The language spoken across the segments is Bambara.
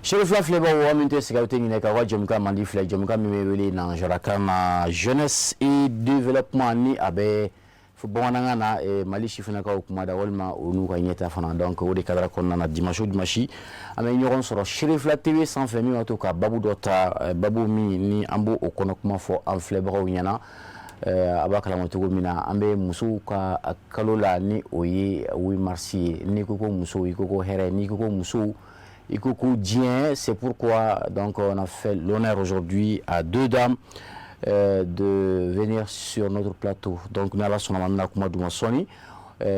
Serifila filɛbaw, aw min tɛ sɛgɛn, aw tɛ ɲinɛ k'aw ka jɛmukan mandi filɛ, jɛmukan min bɛ wele nanzarakan na jeunesse et développement, ni a bɛ bamanankan na Mali sifinnakaw kuma da walima u n'u ka ɲɛta fana. Donc o de cadre kɔnɔna na, dimanche o dimanche, an bɛ ɲɔgɔn sɔrɔ Serifila TV sanfɛ, min b'a to ka babu dɔ ta, babu min ni an b'o o kɔnɔ kuma fɔ an filɛbagaw ɲɛna. A b'a kalama cogo min na, an bɛ musow ka kalo la, ni o ye 8 mars ye. N'i ko ko musow, i ko ko hɛrɛ. N'i ko ko musow, i ko ko diɲɛ. C'est pourquoi donc on a fait l'honneur aujourd'hui à deux dames de venir sur notre plateau. Donc ni Ala sɔnna ma, an bɛna kuma d'u ma sɔɔni,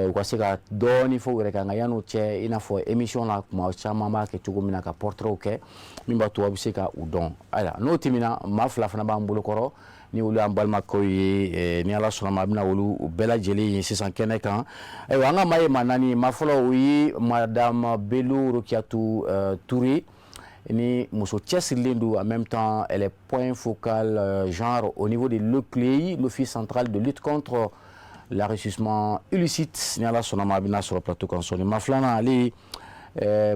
u ka se ka dɔɔni fɔ u yɛrɛ kan. Nka yan'o cɛ, i n'a fɔ émission na kuma caman b'a kɛ cogo min na, ka portrait kɛ min b'a to a bɛ se ka u dɔn. Ayiwa, n'o tɛmɛna, maa fila fana b'an bolo kɔrɔ, ni olu y'an balimakɛw ye. Ni Ala sɔnna ma, a bɛna olu bɛɛ lajɛlen ye sisan kɛnɛ kan. Ayiwa, an ka maa ye maa naani. Maa fɔlɔ, o ye Madame Bello Rokiatou Touré, ni muso cɛsirilen don. En même temps, elle est point focal genre au niveau de l'OCLEI, l'Office central de lutte contre l'enrichissement illicite. Ni Ala sɔnna ma, a bɛna sɔrɔ plateau kan sɔɔni. Maa filanan, ale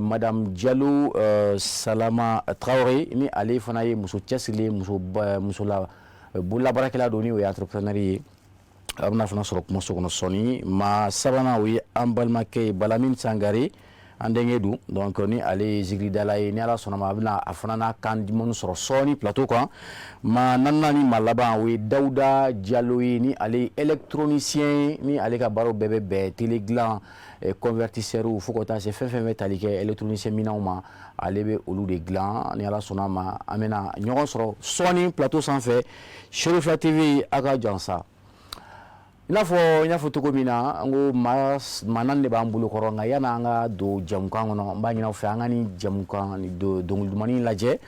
Madame Diallo Salama Traoré, ni ale fana ye muso cɛsirilen, muso muso la bololabaarakɛla don, ni o ye entrepreneur ye. A bɛna fana sɔrɔ kumaso kɔnɔ sɔɔni. Maa sabanan, o ye an balimakɛ ye, Balamine Sangare, an denkɛ don. Donc ni ale ye zikiridala ye, ni Ala sɔnna ma, a bɛna a fana n'a kan dimani sɔrɔ sɔɔni plateau kan. Maa naaninan ni maa laban, o ye Dawuda Jalo ye, ni ale ye électronicien ye, ni ale ka baaraw bɛɛ bɛ bɛn télé dilan, convertisseur, fo ka taa se fɛn fɛn bɛ tali kɛ électronicien minɛnw ma, ale bɛ olu de dilan. Ni Ala sɔnna ma, an bɛna ɲɔgɔn sɔrɔ sɔɔni plateau sanfɛ, Serifila TV. A ka jan sa, i n'a fɔ n y'a fɔ cogo min na, an ko maa maa naani de b'an bolo kɔrɔ. Nka yan'an ka don jamukan kɔnɔ, n b'a ɲini aw fɛ, an ka ni jamukan ni dɔnkili dumanni lajɛ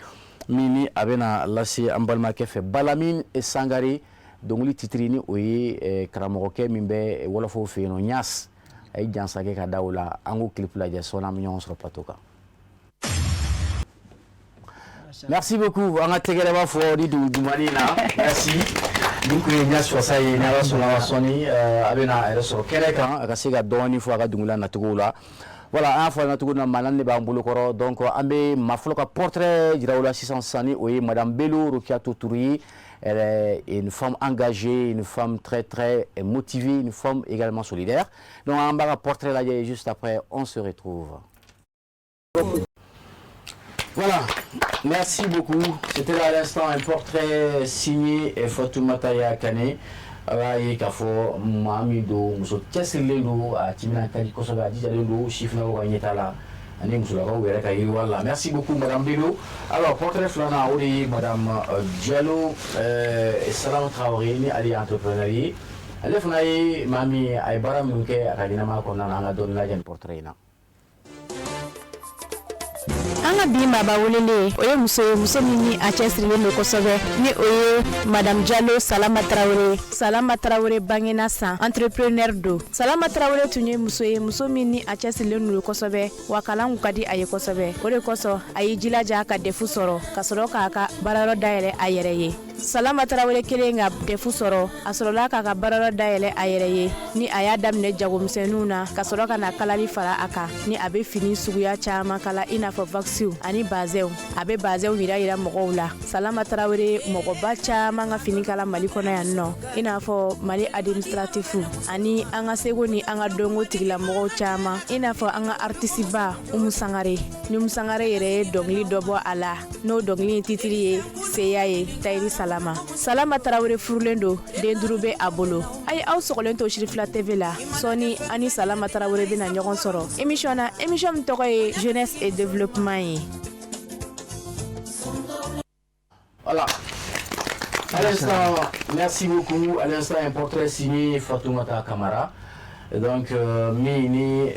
min ni a bɛna lase an balimakɛ fɛ, Balamine Sangare. Dɔnkili titiri ni o ye karamɔgɔkɛ min bɛ wɔlɔfɔw fɛ yen nɔ, Ɲas, a ye jansa kɛ ka da o la. An k'o clip lajɛ sɔɔni, an bɛ ɲɔgɔn sɔrɔ plateau kan. Merci beaucoup. An ka tɛgɛrɛ b'a fɔ ni dugu dumani na. Merci. Nin kun ye Ɲas Wasa ye. Ni Ala sɔnna ma, sɔɔni a bɛna a yɛrɛ sɔrɔ kɛnɛ kan, a ka se ka dɔɔni fɔ a ka dɔnkilida nacogo la. Voilà, an y'a fɔ a ɲɛna cogo min na, maa naani de b'an bolo kɔrɔ. Donc an bɛ maa fɔlɔ ka portrait jira aw la sisan sisan, ni o ye Madame Bello Rokiatou Touré. Elle est une femme engagée, une femme très très motivée, une femme également solidaire. Donc an b'a ka portrait lajɛ, juste après on se retrouve. Voilà, merci beaucoup. C'était là à l'instant un portrait signé Fatoumata Kane. A b'a ye k'a fɔ maa min don, muso cɛsirilen don, a timinan ka di kosɛbɛ, a jijalen don sifinnakaw ka ɲɛtaa la ani musolakaw yɛrɛ ka yiriwa la. Merci beaucoup, Madame Bello. Alors, portrait filanan, o de ye Madame Diallo Salama Traoré, ni ale ye entrepreneur ye. Ale fana ye maa min ye, a ye baara minnu kɛ a ka ɲɛnamaya kɔnɔna na, an ka dɔɔni lajɛ nin portrait in na. An ka bi maaba welelen, o ye muso ye, muso min ni a cɛsirilen don kosɛbɛ, ni o ye Madame Jalo Salama Tarawele. Salama Tarawele bangena san, entrepreneur don. Salama Tarawele tun ye muso ye, muso min ni a cɛsirilen don kosɛbɛ, wa kalan kun ka di a ye kosɛbɛ. O de kosɔn a y'i jilaja ka DEF sɔrɔ, ka sɔrɔ k'a ka baarayɔrɔ dayɛlɛ a yɛrɛ ye. Salama Tarawele kelen ka DEF sɔrɔ, a sɔrɔla k'a ka baarayɔrɔ dayɛlɛ a yɛrɛ ye, ni a y'a daminɛ jagomisɛnninw na, ka sɔrɔ ka na kalali fara a kan, ni a bɛ fini suguya caman kala, i n'a fɔ waxiw ani bazɛnw. A bɛ bazɛnw yira yira mɔgɔw la. Salama Tarawele mɔgɔba caman ka fini kala Mali kɔnɔ yan nɔ, i n'a fɔ Mali administratif ani an ka seko ni an ka dɔnko tigilamɔgɔw caman, i n'a fɔ an ka artiste ba Umu Sangare. Ni Umu Sangare yɛrɛ ye dɔnkili dɔ bɔ a la, n'o dɔnkili in titiri ye Seya ye Tayiri Salama. Salama Tarawele furulen don, den duuru bɛ a bolo. A ye aw sɔgɔlen to Sirifila TV la, sɔɔni ani Salama Tarawele bɛna ɲɔgɔn sɔrɔ émission na, émission min tɔgɔ ye jeunesse et développement ye. Voilà. À l'instant, merci beaucoup. À l'instant, un portrait signé Fatoumata Kamara. Et donc, min ni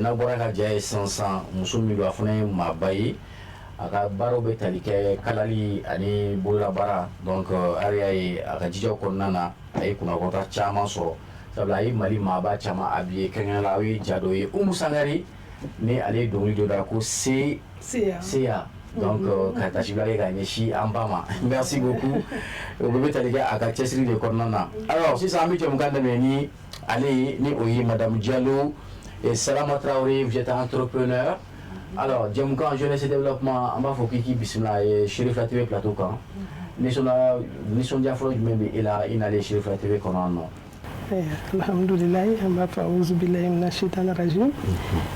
n'a bɔra ka ja ye sisan sisan, muso min don, a fana ye maaba ye. A ka baaraw bɛ tali kɛ kalali ani bololabaara. Donc, hali y'a ye a ka jijaw kɔnɔna na, a ye kunnakɔta caman sɔrɔ. Sabula a ye Mali maaba caman habillé, kɛrɛnkɛrɛnnenya la, aw ye ja dɔ ye, Umu Sangare, ni ale ye dɔnkili dɔ da ko Se Seya. Seya. Donc ka tasibila kɛ ka ɲɛsin an ba ma. Merci beaucoup. O bɛɛ bɛ tali kɛ a ka cɛsiri de kɔnɔna na. Alors sisan, an bɛ jɛmukan daminɛ ni ale ye, ni o ye Madame Diallo et Salama Traoré. Vous êtes entrepreneur. Alors, jɛmukan jeunesse et développement, an b'a fɔ k'i k'i bisimila ye Cherifla TV plateau kan. Nisɔndiya, nisɔndiya fɔlɔ jumɛn bɛ e la i nalen Cherifla TV kɔnɔ yan nɔ? Alhamdulilayi, an b'a fɔ awuzubilayi mina shaitani rajim.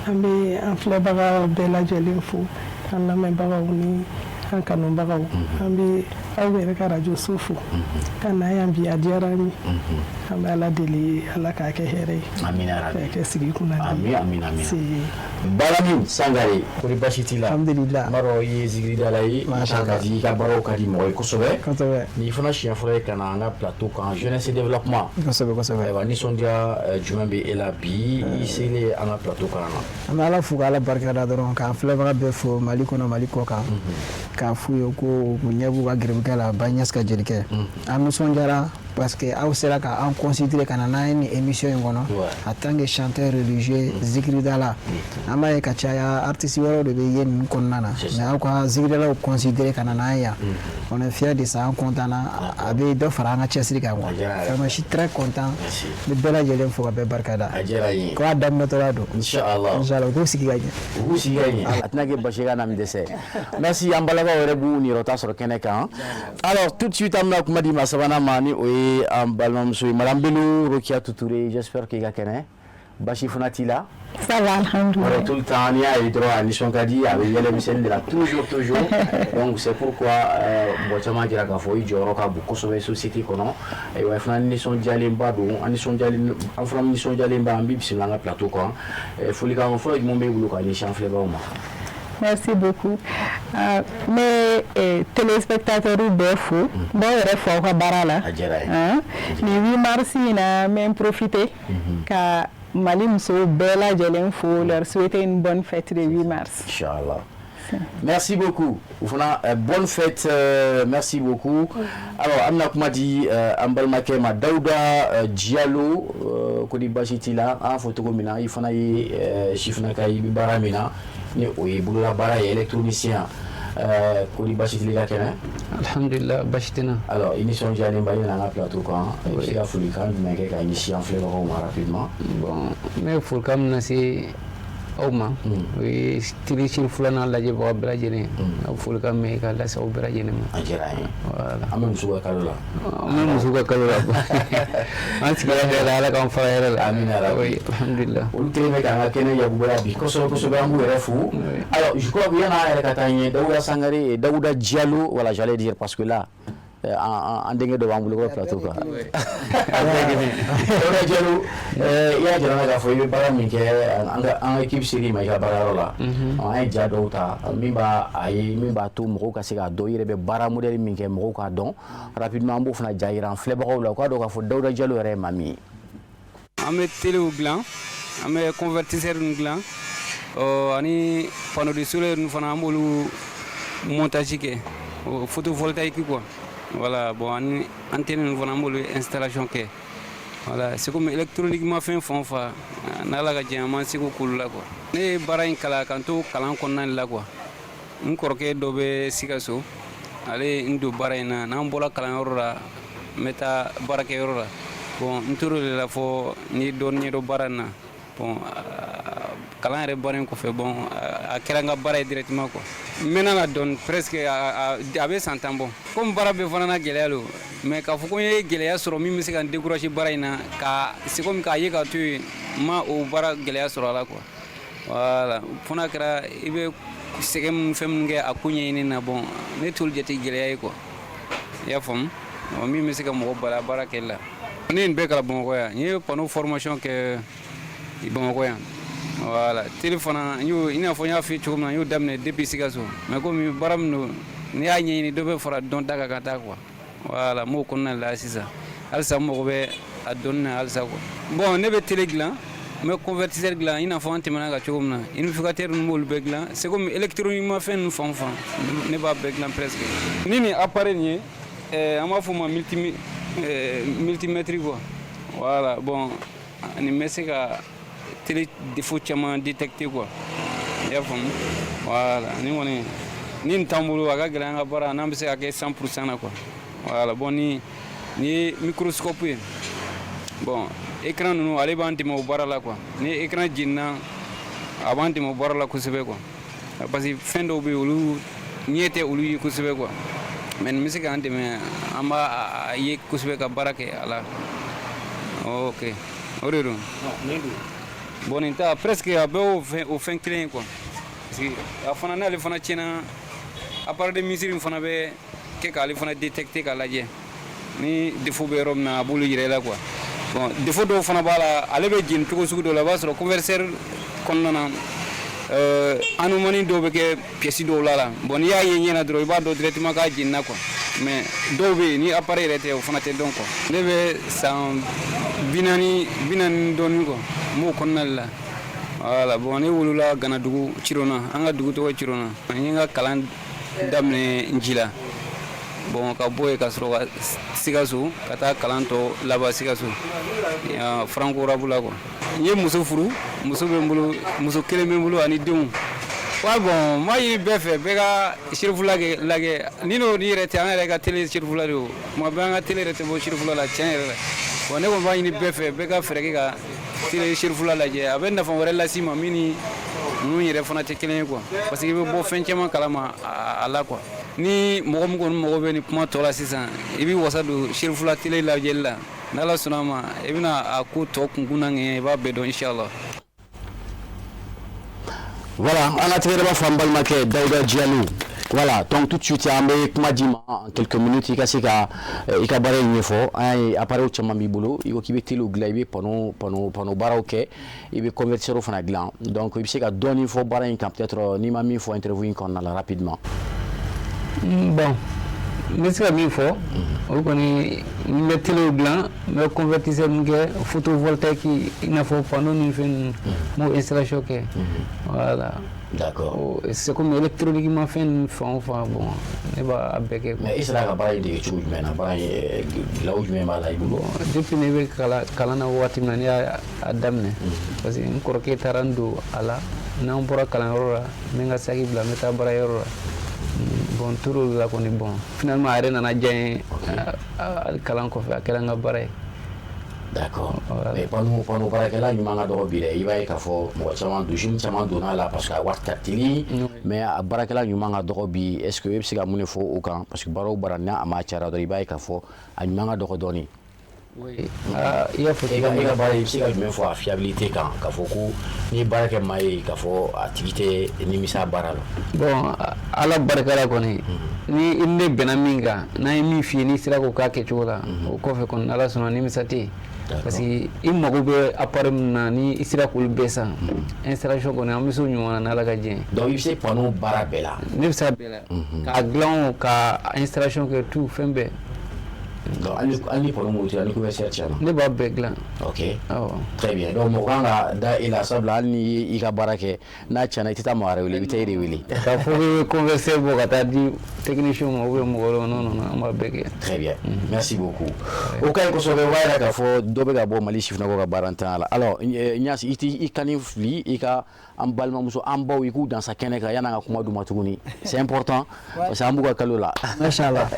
An bɛ an filɛbaga bɛɛ lajɛlen fo, an lamɛnbagaw ni an kanubagaw. An bɛ aw yɛrɛ ka radio so fo ka na yan bi. A diyara an ye. An bɛ Ala deli, Ala k'a kɛ hɛrɛ ye. Amina rabi. K'a kɛ sigi kunna. Ami, amina, amina. Balami Sangare, kori baasi t'i la? Alhamdulillah. N b'a dɔn i ye zikiridala ye. Masha a ka di, i ka baaraw ka di mɔgɔ ye kosɛbɛ. Kosɛbɛ. Nin fana siɲɛ fɔlɔ ye ka na an ka plateau kan, jeunesse et développement. Kosɛbɛ, kosɛbɛ. Ayiwa, nisɔndiya jumɛn bɛ e la bi i selen an ka plateau kan na? An bɛ Ala fo k'Ala barika da dɔrɔn, k'an filɛbaga bɛɛ fo Mali kɔnɔ, Mali kɔ kan, k'a f'u ye ko u ɲɛ b'u ka garibukɛ la, Ba Ɲasi ka jelikɛ. An nisɔndiyara parce que aw sera ka an considérer ka na n'an ye nin émission in kɔnɔ en tant que chanteur religieux, zikiridala. An b'a ye ka caya, artiste wɛrɛw de bɛ ye ninnu kɔnɔna na, mais aw ka zikiridalaw considérer ka na n'an ye yan, on est fiers de ça. An content na, a bɛ dɔ fara an ka cɛsiri kan quoi. A diyara n ye. Vraiment, je suis très content. Merci. N bɛ bɛɛ lajɛlen fo ka bɛɛ barika da. A diyara n ye. Ko a daminɛtɔla don. Inshallah. Inshallah, u k'u sigi ka ɲɛ. U k'u sigi ka ɲɛ, a tɛna kɛ basi ye ka na min dɛsɛ. Merci. An balakaw yɛrɛ b'u niyɔrɔ ta sɔrɔ kɛnɛ kan. Alors, tout de suite, an bɛna kuma di maa sabanan ma, ni o ye an balimamuso ye, madame Bello Rokia Touré. J'espère k'i ka kɛnɛ, basi fana t'i la? Ça va, alhamdoulilah. Alors, tout le temps, n'i y'a ye dɔrɔn, a nisɔn ka di, a bɛ yɛlɛ misɛnnin de la, toujours, toujours. Donc c'est pourquoi mɔgɔ caman jira k'a fɔ i jɔyɔrɔ ka bon kosɛbɛ société kɔnɔ. Ayiwa, i fana nisɔndiyalenba don, an nisɔndiyalen, an fana nisɔndiyalenba. An b'i bisimila an ka plateau kan. Folikan fɔlɔ jumɛn b'e bolo ka ɲɛsin an filɛbagaw ma? Merci beaucoup. N bɛ téléspectateurs bɛɛ fo. N b'aw yɛrɛ fo aw ka baara la. A diyara n ye. Hein? Nin 8 mars in na, n bɛ n profiter ka Mali musow bɛɛ lajɛlen fo, leur souhaiter une bonne fête de 8 mars. Inch'Allah. Merci beaucoup. O fana, bonne fête, merci beaucoup. Alors, an bɛna kuma di an balimakɛ ma, Dawuda Diallo. Ko ni baasi t'i la? An y'a fɔ cogo min na, i fana ye sifinnaka ye, i bɛ baara min na, ni o ye bololabaara ye, électronicien. Ko ni baasi t'i la, i ka kɛnɛ? Alhamdulillah, baasi tɛ n na. Alors, i nisɔndiyalenba, i nana an ka plateau kan. I bɛ se ka folikan jumɛn kɛ ka ɲɛsin an filɛbagaw ma rapidement? Bon, n bɛ folikan min lase aw ma, o ye télé chaîne filanan lajɛbaga bɛɛ lajɛlen. N ka folikan mɛn ka lase aw bɛɛ lajɛlen ma. A diyara an ye. Voilà. An bɛ musow ka kalo la. An bɛ musow ka kalo la. An sigira hɛrɛ la, Ala k'an fara hɛrɛ la. Amina rabi. Oui, alhamdulillah. Olu kelen bɛ k'an ka kɛnɛ yakubaya bi kosɛbɛ kosɛbɛ, an b'u yɛrɛ fo. Alors, je crois que yan'an yɛrɛ ka taa ɲɛ, Dawuda Sangare et Dawuda Diallo, voilà, j'allais dire, parce que là an denkɛ dɔ b'an bolo kɔrɔ plateau kan, Dawuda Diallo. I y'a jira n na k'a fɔ i bɛ baara min kɛ, an ka équipe ser'i ma i ka baarayɔrɔ la. An ye ja dɔw ta min b'a a ye, min b'a to mɔgɔw ka se k'a dɔn i yɛrɛ bɛ baara modèle min kɛ, mɔgɔw k'a dɔn rapidement. An b'o fana ja yira an filɛbagaw la, u k'a dɔn k'a fɔ Dawuda Diallo yɛrɛ ye maa min ye. An bɛ téléw dilan, an bɛ convertisseur ninnu dilan, ɔ ani panneau de solaire ninnu fana, an b'olu montage kɛ, o photovoltaïque quoi. Voilà, bon, ani antenne ninnu fana, an b'olu installation kɛ. Voilà, c'est comme électroniquement, fɛn fan o fan, n'Ala ka jɛ, an b'an seko k'olu la quoi. Ne ye baara in kalan ka n to kalan kɔnɔna de la quoi. N kɔrɔkɛ dɔ bɛ Sikaso, ale ye n don baara in na. N'an bɔra kalanyɔrɔ la, n bɛ taa baarakɛyɔrɔ la. Bon, n tor'o de la fɔ n ye dɔɔnin ɲɛdɔn baara in na. Bon, kalan yɛrɛ bannen kɔfɛ, bon, a kɛra n ka baara ye directement quoi. N mɛnna la dɔɔni, presque a bɛ san 10 bɔ. Komi baara bɛɛ fana na gɛlɛya don, mais k'a fɔ ko n ye gɛlɛya sɔrɔ min bɛ se ka n décourager baara in na, ka c'est comme k'a ye k'a to yen, n ma o baara gɛlɛya sɔrɔ a la quoi. Voilà, fo n'a kɛra i bɛ sɛgɛn min, fɛn minnu kɛ a ko ɲɛɲini na, bon, ne t'olu jate gɛlɛya ye quoi. I y'a faamu? Min bɛ se ka mɔgɔ bali a baara kɛli la. Ne ye nin bɛɛ kalan Bamakɔ yan. N ye panneau formation kɛ Bamakɔ yan. Voilà, télé fana, n y'o, i n'a fɔ n y'a f'i ye cogo min na, n y'o daminɛ depuis Sikaso. Mais komi baara min don, n'i y'a ɲɛɲini, dɔ bɛ fara dɔn ta kan ka taa quoi. Voilà, n b'o kɔnɔna de la sisan. Halisa n mago bɛ a dɔnni na halisa quoi. Bon, ne bɛ télé dilan, n bɛ convertisseur dilan, i n'a fɔ an tɛmɛna kan cogo min na. Unificateur ninnu, b'olu bɛɛ dilan. C'est comme électroniquement, fɛn ninnu fan o fan, ne b'a bɛɛ dilan presque. Ni nin appareil nin ye, an b'a fɔ o ma multimètre quoi. Voilà, bon, nin bɛ se ka télé défaut caman détecter quoi. I y'a faamu? Voilà, nin kɔni, ni nin t'an bolo, a ka gɛlɛn an ka baara n'an bɛ se ka kɛ 100% na quoi. Voilà, bon, ni nin ye microscope ye. Bon, écran ninnu, ale b'an dɛmɛ o baara la quoi. Ni écran jenina, a b'an dɛmɛ o baara la kosɛbɛ quoi. Parce que fɛn dɔw bɛ yen, olu ɲɛ tɛ olu ye kosɛbɛ quoi. Mais nin bɛ se k'an dɛmɛ, an b'a ye kosɛbɛ ka baara kɛ a la. Ok, o de don. Bon, nin ta, presque a bɛɛ y'o fɛn, o fɛn kelen ye quoi. Parce que a fana, n'ale fana tiɲɛna, appareil de mesure in fana bɛ kɛ k'ale fana détecter k'a lajɛ ni défaut bɛ yɔrɔ min na, a b'olu yira i la quoi. Bon, défaut dɔw fana b'a la, ale bɛ jeni cogo sugu dɔ la. I b'a sɔrɔ convertisseur kɔnɔna na, anomalie dɔw bɛ kɛ pièce dɔw la. Bon, n'i y'a ye ɲɛ na dɔrɔn, i b'a dɔn directement k'a jenina quoi. Mais dɔw bɛ yen, ni appareil yɛrɛ tɛ, o fana tɛ dɔn quoi. Ne bɛ san 40, 40 dɔɔnin quoi, n b'o kɔnɔna de la. Voilà. Bon, ne wolola Ganadugu, Cirona. An ka dugu tɔgɔ Cirona. N ye n ka kalan daminɛ Njila. Bon, ka bɔ yen ka sɔrɔ ka Sikaso, ka taa kalan tɔ laban Sikaso, franco arabe la quoi. N ye muso furu, muso bɛ n bolo, muso kelen bɛ n bolo ani denw. Wa bon, n b'a ɲini bɛɛ fɛ, bɛɛ ka Cherifula lajɛ. Ni n'o ni yɛrɛ tɛ, an yɛrɛ ka télé Cherifula de o. Tuma bɛɛ an ka télé yɛrɛ tɛ bɔ Cherifula la, tiɲɛ yɛrɛ la. Bon, ne kɔni b'a ɲini bɛɛ fɛ, bɛɛ ka fɛɛrɛ kɛ ka télé Cherifula lajɛ. A bɛ nafa wɛrɛ las'i ma min ni ninnu yɛrɛ fana tɛ kelen ye quoi, parce que i bɛ bɔ fɛn caman kalama a la quoi. Ni mɔgɔ min kɔni mago bɛ nin kuma tɔ la sisan, i b'i wasa don Cherifula télé lajɛli la. N'Ala sɔnna a ma, i bɛna a ko tɔ kunkun na ŋɛɲɛ, i b'a bɛɛ dɔn, inshallah. Voilà, an ka tɛgɛrɛ b'a fɔ an balimakɛ Dawuda Diallo. Voilà, donc tout de suite an bɛ kuma d'i ma en quelques minutes, i ka se ka i ka baara in ɲɛfɔ. An y'a ye appareil caman b'i bolo, i ko k'i bɛ télé dilan, i bɛ panneau baaraw kɛ, i bɛ convertisseur fana dilan. Donc i bɛ se ka dɔɔnin fɔ baara in kan, peut-être n'i ma min fɔ interview in kɔnɔna la, rapidement. Bon, n bɛ se ka min fɔ, o kɔni, n bɛ télé dilan, n bɛ convertisseur min kɛ photovoltaïque, i n'a fɔ panneau ni fɛn ninnu, n b'o installation kɛ. Voilà. C'est comme électroniquement, fɛn ninnu fan o fan, bon, ne b'a bɛɛ kɛ. Mais e sera ka baara in dege cogo jumɛn na? Baara in gilawo jumɛn b'a la i bolo? Bon, depuis ne bɛ kalan na waati min na, ne y'a daminɛ, parce que n kɔrɔkɛ taara n don a la. N'an bɔra kalanyɔrɔ la, n bɛ n ka saki bila, n bɛ taa baarayɔrɔ la. Bon, n tor'o la kɔni. Bon, finalement a yɛrɛ nana diya n ye kalan kɔfɛ, a kɛra n ka baara ye. D'accord. Mais panneau baarakɛla ɲuman ka dɔgɔ bi dɛ. I b'a ye k'a fɔ mɔgɔ caman, dusu caman donna a la parce que a wari ka teli, mais a baarakɛla ɲuman ka dɔgɔ bi. Est ce que e bɛ se ka mun de fɔ o kan? Parce que baara o baara, n'a a ma cayara dɔrɔn, i b'a ye k'a fɔ a ɲuman ka dɔgɔ dɔɔnin. Oui, i y'a fɔ. E ka baara, i bɛ se ka jumɛn fɔ a fiabilité kan, k'a fɔ ko n'i ye baara kɛ maa ye, k'a fɔ a tigi tɛ nimisa baara la? Bon, Ala barika la kɔni, ni i ni ne bɛnna min kan, n'an ye min f'i ye, n'i sera k'o k'a kɛcogo la, o kɔfɛ kɔni, Ala sɔnna, nimisa tɛ yen. Parce que i mago bɛ appareil min na, ni i sera k'olu bɛɛ san, installation kɔni, an bɛ se o ɲuman na n'Ala ka diɲɛ. Donc i bɛ se panneau baara bɛɛ la? Ne bɛ se a bɛɛ la, k'a dilan o, ka installation kɛ, tout, fɛn bɛɛ. Donc hali ni panneau m'o ni convertisseur tiɲɛna? Ne b'a bɛɛ dilan. Ok. Awɔ. Très bien. Donc mɔgɔ kan ka da e la, sabula hali n'i ye i ka baara kɛ, n'a tiɲɛna, i tɛ taa mɔgɔ wɛrɛ wele, i bɛ taa e de wele. K'a fɔ k'i bɛ convertisseur bɔ ka taa di technicien ma ou bien mɔgɔ wɛrɛ ma, non non non, an b'a bɛɛ kɛ. Très bien. Merci beaucoup. O ka ɲi kosɛbɛ. O b'a yira k'a fɔ dɔ bɛ ka bɔ Mali sifinnakaw ka baarantanya la. Alors Ɲasi, i t'i i kani fili, i ka an balimamuso, an baw, i k'u dansa kɛnɛ kan yan'an ka kuma d'u ma tuguni. C'est important parce que an b'u ka kalo la. Mashallah.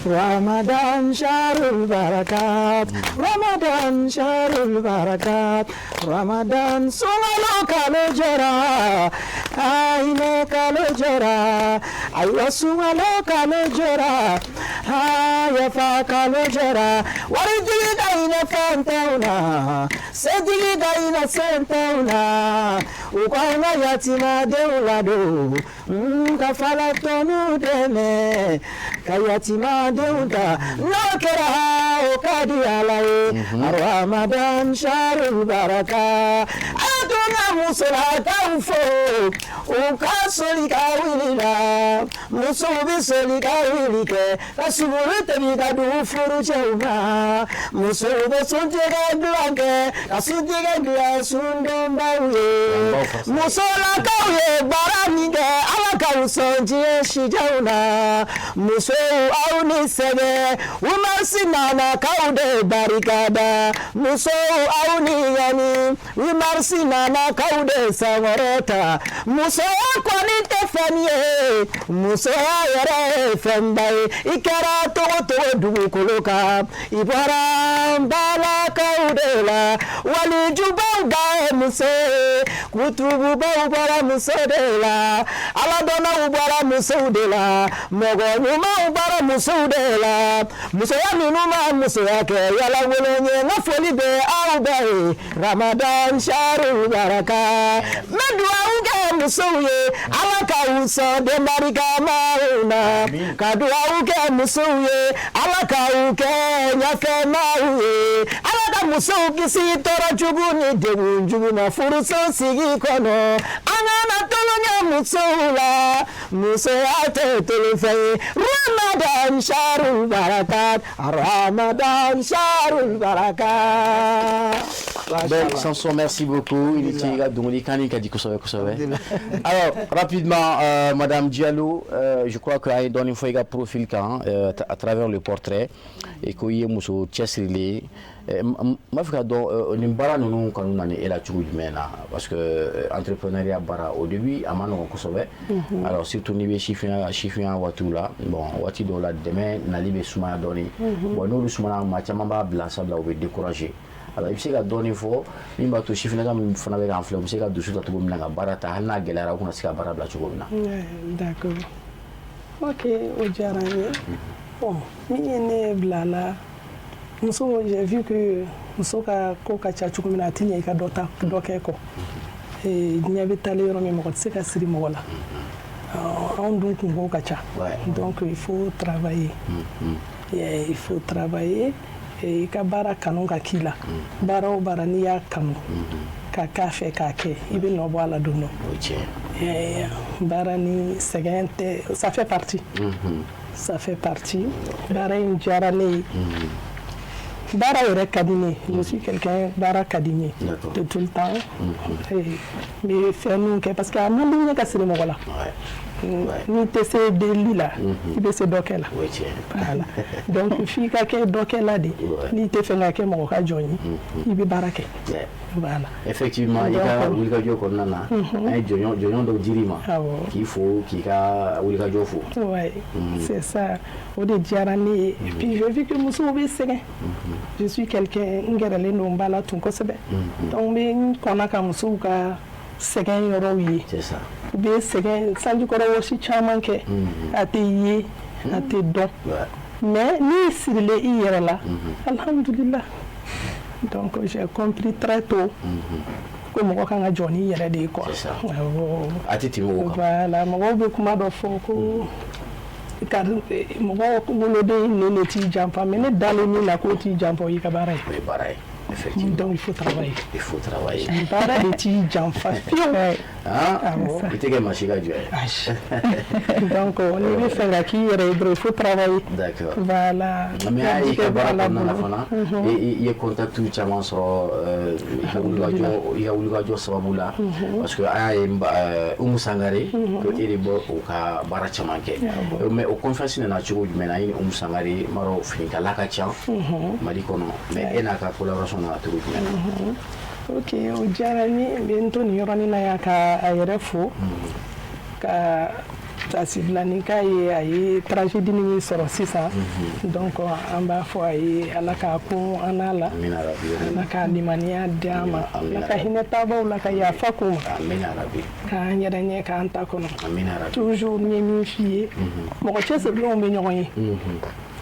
Ramadan shahrul barakat, Ramadan shahrul barakat, Ramadan sunkalo kalo jɔra, hinɛ kalo jɔra, ayiwa sunkalo kalo jɔra, yafa kalo jɔra, waritigi ka hinɛ fantanw na, setigi ka hinɛ sentanw na, u k'an ka yatimadenw ladon, ka falatɔninw dɛmɛ, ka yatimadenw ta, n'o kɛra o ka di Ala ye. Ramadan shahrul baraka. A tun ka musolakaw fo u ka soli ka wuli la, musow bɛ soli ka wuli kɛ ka suguri tobi ka di furucɛw ma, musow bɛ suntigɛ dilan kɛ ka suntigɛ dilan sundonbaw ye. Musolakaw ye baara min kɛ, Ala k'aw sɔn diɲɛ sijaw na. Musow, aw ni sɛbɛ, 8 mars nana k'aw de barikada. Musow, aw ni yanni, 8 mars nana. Balakaw de sankɔrɔta. Musoya kɔni tɛ fɛn ye, musoya yɛrɛ ye fɛnba ye. I kɛra togo togo dugukolo kan, i bɔra Balakaw de la. Walijubaw da ye muso ye, kutububaw bɔra muso de la, aladɔnnaw bɔra musow de la, mɔgɔ ɲumanw bɔra musow de la. Musoya minnu ma musoya kɛ, yala wolo ye. N ka foli bɛ aw bɛɛ ye. Ramadan sharul baraka. N bɛ dugawu kɛ musow ye, Ala k'aw sɔn den barikamaw na, ka dugawu kɛ musow ye, Ala k'aw kɛ ɲɛfɛmaw ye, Ala ka musow kisi tɔɔrɔ jugu ni degun jugu ma furuso sigi kɔnɔ. An kana tulonkɛ musow la, musoya tɛ tulonfɛn ye. Ramadan sharul barakat, Ramadan sharul barakat. Belle chanson, merci beaucoup. Il était dɔnkili kan ka di kosɛbɛ kosɛbɛ. Alors, rapidement, Madame Diallo, je crois que a ye dɔɔnin fɔ i ka profil kan à travers le portrait et ko i ye muso cɛsirilen ye. N b'a fɛ ka dɔn nin baara ninnu kanu nana e la cogo jumɛn na? Parce que entrepreneuriat baara, au début, a ma nɔgɔn kosɛbɛ. Alors surtout n'i bɛ sifinya sifinya waatiw la, bon, waati dɔw la, dɛmɛ nali bɛ sumaya dɔɔnin. Bon, n'olu sumana, maa caman b'a bila, sabula u bɛ décourager. Alors i bɛ se ka dɔɔnin fɔ min b'a to sifinnaka min fana bɛ k'an filɛ, u bɛ se ka dusu ta cogo min na ka baara ta, hali n'a gɛlɛyara, u kana se ka baara bila cogo min na? D'accord, ok, o diyara n ye. Bon, min ye ne bila a la, muso, j'ai vu que muso ka ko ka ca cogo min na, a tɛ ɲɛ i ka dɔ ta dɔ kɛ kɔ. Diɲɛ bɛ taalen yɔrɔ min, mɔgɔ tɛ se ka siri mɔgɔ la. Anw dun kunko ka ca, donc il faut travailler. Il faut travailler, i ka baara kanu ka k'i la. Baara o baara, n'i y'a kanu ka k'a fɛ k'a kɛ, i bɛ nɔ bɔ a la don dɔ. Baara ni sɛgɛn tɛ, ça fait partie, ça fait partie. Baara in diyara ne ye, baara yɛrɛ ka di ne ye. Je suis quelqu'un, baara ka di n ye de tout le temps. N bɛ fɛn minnu kɛ parce que a man di n ye ka siri mɔgɔ la. N'i tɛ se delili la, i bɛ se dɔ kɛ la. Voilà, donc f'i ka kɛ dɔkɛla de. N'i tɛ fɛ ka kɛ mɔgɔ ka jɔn ye, i bɛ baara kɛ. Voilà. Effectivement, i ka wulikajɔ kɔnɔna na, an ye jɔnjɔn jɔnjɔn dɔ dir'i ma k'i fo, k'i ka wulikajɔ fo. Ouais, c'est ça, o de diyara ne ye. Et puis j'ai vu que musow bɛ sɛgɛn. Je suis quelqu'un, n gɛrɛlen don n ba la tun kosɛbɛ, donc n bɛ n kɔnna ka musow ka sɛgɛn yɔrɔw ye. C'est ça. U bɛ sɛgɛn, sanjikɔrɔ wɔsi caman kɛ, a tɛ ye, a tɛ dɔn, mais n'i sirilen i yɛrɛ la, alhamdulillah. Donc j'ai compris très tôt ko mɔgɔ kan ka jɔ n'i yɛrɛ de ye quoi. A tɛ tɛmɛ o kan. Voilà, mɔgɔw bɛ kuma dɔ fɔ ko mɔgɔ woloden nin de t'i janfa, mais ne dalen min na k'o t'i janfa, o y'i ka baara ye. O ye baara ye, effectivement. Donc il faut travailler. Il faut travailler. Baara de t'i janfa fiyewu. I tɛ kɛ maa si ka jɔn ye. Donc n'i bɛ fɛ ka k'i yɛrɛ ye dɔrɔn, il faut travailler. D'accord. Voilà. Mais a y'i ka baara kɔnɔna na fana, i ye contact caman sɔrɔ i ka wulikajɔ sababu la, parce que an y'a ye Umu Sangare, ko e de bɔ o ka baara caman kɛ. Mais o confiance nana cogo jumɛn na i ni Umu Sangare? N b'a dɔn finikala ka ca Mali kɔnɔ, mais e n'a ka collaboration nana cogo jumɛn na? Ok, o diyara n ye. N bɛ n to nin yɔrɔnin na yan ka a yɛrɛ fo, ka tasibila ni k'a ye. A ye tragédie min sɔrɔ sisan, donc an b'a fɔ a ye, Ala k'a kun an n'a la, Ala ka limaniya di an ma, Ala ka hinɛ taabaw la, ka yafa k'u ma, k'an yɛrɛ ɲɛ k'an ta kɔnɔ. Toujours n ye min f'i ye, mɔgɔ cɛsirilenw bɛ ɲɔgɔn ye,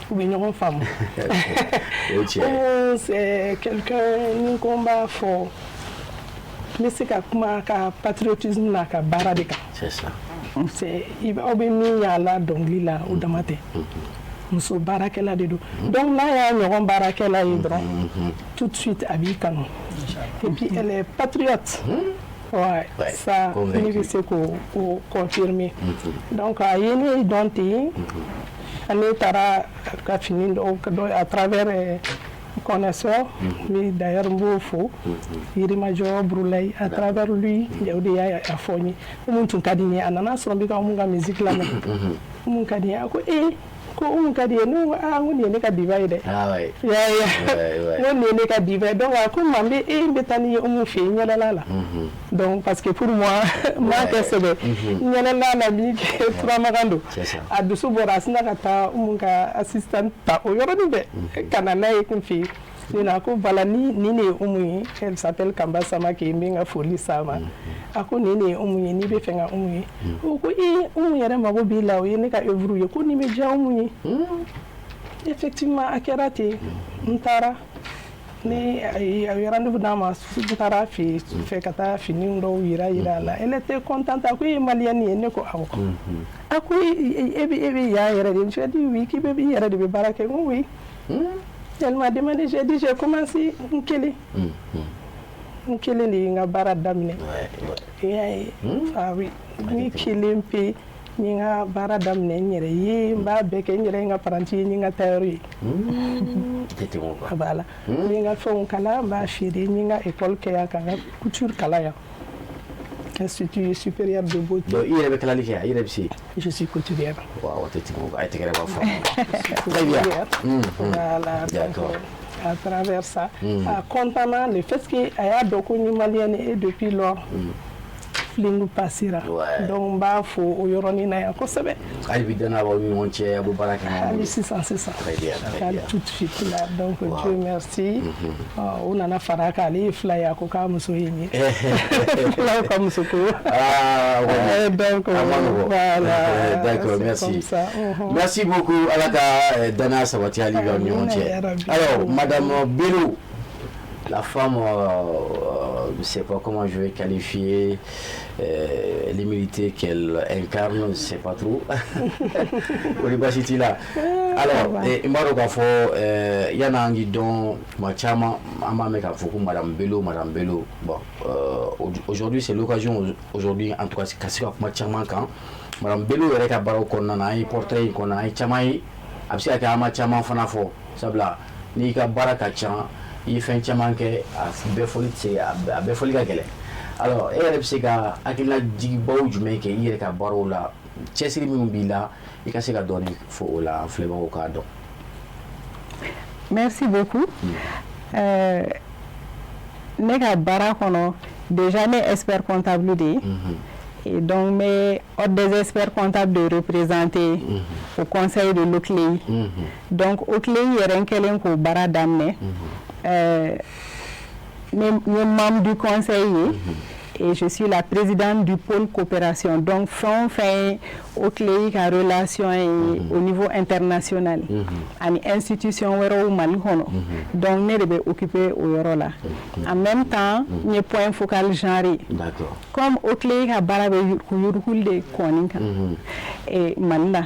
u bɛ ɲɔgɔn faamu. C'est quelqu'un, ni ko n b'a fɔ, n bɛ se ka kuma ka patriotisme n'a ka baara de kan. C'est ça. C'est aw bɛ min y'a la dɔnkili la, o dama tɛ, muso baarakɛla de don. Donc n'a y'a ɲɔgɔn baarakɛla ye dɔrɔn, tout de suite a b'i kanu. Et puis elle est patriote. Ouais, ça, ne bɛ se k'o confirmer. Donc a ye ne dɔn ten, ne taara ka fini dɔw à travers connaisseur mais d'ailleurs n b'o fo, Yirimajɔ Burulayi, à travers lui, o de y'a fɔ n ye ko mun tun ka di n ye. A nana sɔrɔ n bɛ ka mun ka musique lamɛn. Umu ka di n ye. A ko ee, ko Umu ka di ye. Ne ko aa, n ko nin ye ne ka diva ye dɛ. Ah ouais. I y'a ye, n ko nin ye ne ka diva ye. Donc a ko n ma n bɛ e n bɛ taa n'i ye Umu fɛ yen. N yɛlɛla la. Donc parce que pour moi, n m'a kɛ sɛbɛ, n yɛlɛla la min kɛ, Turamagan don. C'est ça. A dusu bɔra, a sinna ka taa Umu ka assistant ta o yɔrɔnin bɛɛ ka na n'a ye n fɛ yen. Sinon a ko voilà, ni nin de ye Umu ye, elle s'appelle Kamba Samake, n bɛ n ka foli s'a ma. A ko nin de ye Umu ye, n'i bɛ fɛ ka Umu ye. O ko ee, Umu yɛrɛ mago b'i la, o ye ne ka œuvre ye, ko nin bɛ diya Umu ye. Effectivement, a kɛra ten. N taara ni a ye rendez-vous d'a ma, n taara a fɛ yen fɛ ka taa fini dɔw yira yira a la. Elle était contente. A ko e ye malienne ye? Ne ko awɔ. A ko e bɛ yan yɛrɛ de? J'ai dit oui. K'i bɛ i yɛrɛ de bɛ baara kɛ? N ko oui. Elle m'a demandé, j'ai dit j'ai commencé n kelen. N kelen de ye n ka baara daminɛ. I y'a ye? Ah oui, ne kelen pe n ye n ka baara daminɛ n yɛrɛ ye, n b'a bɛɛ kɛ n yɛrɛ ye, n ka paranti ye, n ye n ka tailleur ye. Tɛ tɛmɛ o kan. Voilà, n ye n ka fɛnw kala, n b'a feere. N ye n ka école kɛ yan, ka n ka couture kalan yan, Institut supérieur de beauté. Donc i yɛrɛ bɛ kalali kɛ, i yɛrɛ bɛ se? Je suis couturière. Waaw, o tɛ tɛmɛ o kan, a ye tɛgɛrɛ b'a fɔ. Très bien. Voilà, donc à travers ça, a content le fait que a y'a dɔn ko n ye malienne ye, et depuis lors feeling passera. Donc n b'a fo o yɔrɔnin na yan kosɛbɛ. Hali bi danaya b'aw ni ɲɔgɔn cɛ, a bɛ baara kɛ ɲɔgɔn Hali bolo. sisan sisan. Très bien, très Hali bien. tout de suite là, donc Dieu merci. O nana fara a kan, ale ye fila ye, a ko k'a muso ye n ye, filaw ka muso ko. Ah, ouais. Donc A ma nɔgɔn. voilà. D'accord, c'est merci. comme ça. Merci beaucoup. Ala ka danaya sabati hali bi aw ni ɲɔgɔn Amina cɛ. ya Rabbi. Alors, Madame Bello, la femme, je ne sais pas comment je vais qualifier l'humilité qu'elle incarne, je ne sais pas trop. O ni baasi t'i la. Alors, n b'a dɔn k'a fɔ yan'an k'i dɔn, tuma caman an b'a mɛn k'a fɔ ko Madame Bello, Madame Bello. Bon, aujourd'hui c'est l'occasion, aujourd'hui en tout cas, ka se ka kuma caman kan. Madame Bello yɛrɛ ka baaraw kɔnɔna na, an ye portrait in kɔnɔ, an ye caman ye. A bɛ se ka kɛ an ma caman fana fɔ, sabula n'i ka baara ka ca, i ye fɛn caman kɛ, a bɛɛ fɔli tɛ se, a bɛɛ fɔli ka gɛlɛn. Alors e yɛrɛ bɛ se ka hakilina jigibaw jumɛn kɛ i yɛrɛ ka baaraw la, cɛsiri minnu b'i la, i ka se ka dɔɔni fɔ o la, an filɛbagaw k'a dɔn? Merci beaucoup. Ne ka baara kɔnɔ, déjà ne expert comptable de ye. Et donc, mais ordre des experts comptables de représenter au conseil de l'OCLEI. Donc, OCLEI yɛrɛ, n kɛlen k'o baara daminɛ, ne n ye membre du conseil ye et je suis la présidente du pôle coopération. Donc, fɛn o fɛn ye OCLEI ka relation ye au niveau international ani institution wɛrɛw Mali kɔnɔ, donc ne de bɛ occuper o yɔrɔ la. En même temps, n ye point focal genre ye. Comme OCLEI ka baara bɛ yuruguyuruguli de kɔni kan Mali la.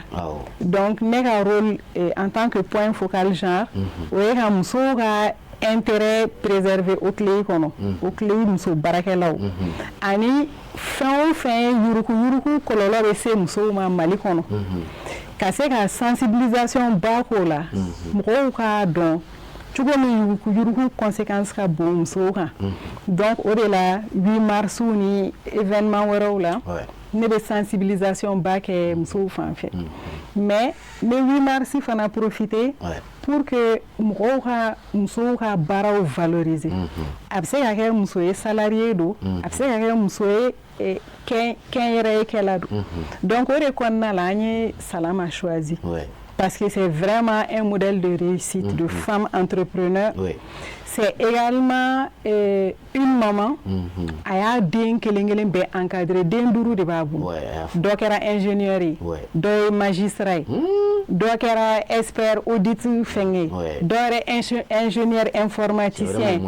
Donc ne ka rôle en tant que point focal genre, o ye ka musow ka intérêt préserver OCLEI kɔnɔ, OCLEI muso baarakɛlaw, ani fɛn o fɛn ye yuruguyurugu kɔlɔlɔ bɛ se musow ma Mali kɔnɔ, ka se ka sensibilisation ba k'o la, mɔgɔw k'a dɔn cogo min yuruguyurugu conséquence ka bon musow kan. Donc o de la, 8 mars ni événement wɛrɛw la, ne bɛ sensibilisation ba kɛ musow fan fɛ. Mais n bɛ 8 mars fana profiter pour que mɔgɔw ka musow ka baaraw valoriser. A bɛ se ka kɛ muso ye salarié don, a bɛ se ka kɛ muso ye kɛnyɛrɛye kɛla don. Donc o de kɔnɔna la, an ye Salama choisi parce que c'est vraiment un modèle de réussite de femme entrepreneur. C'est également une maman. A y'a den kelen kelen bɛɛ encadré, den duuru de b'a bolo. Dɔ kɛra ingénieur ye, dɔ ye magistrat ye, dɔ kɛra expert audit fɛngɛ ye, dɔ yɛrɛ ingénieur informaticien,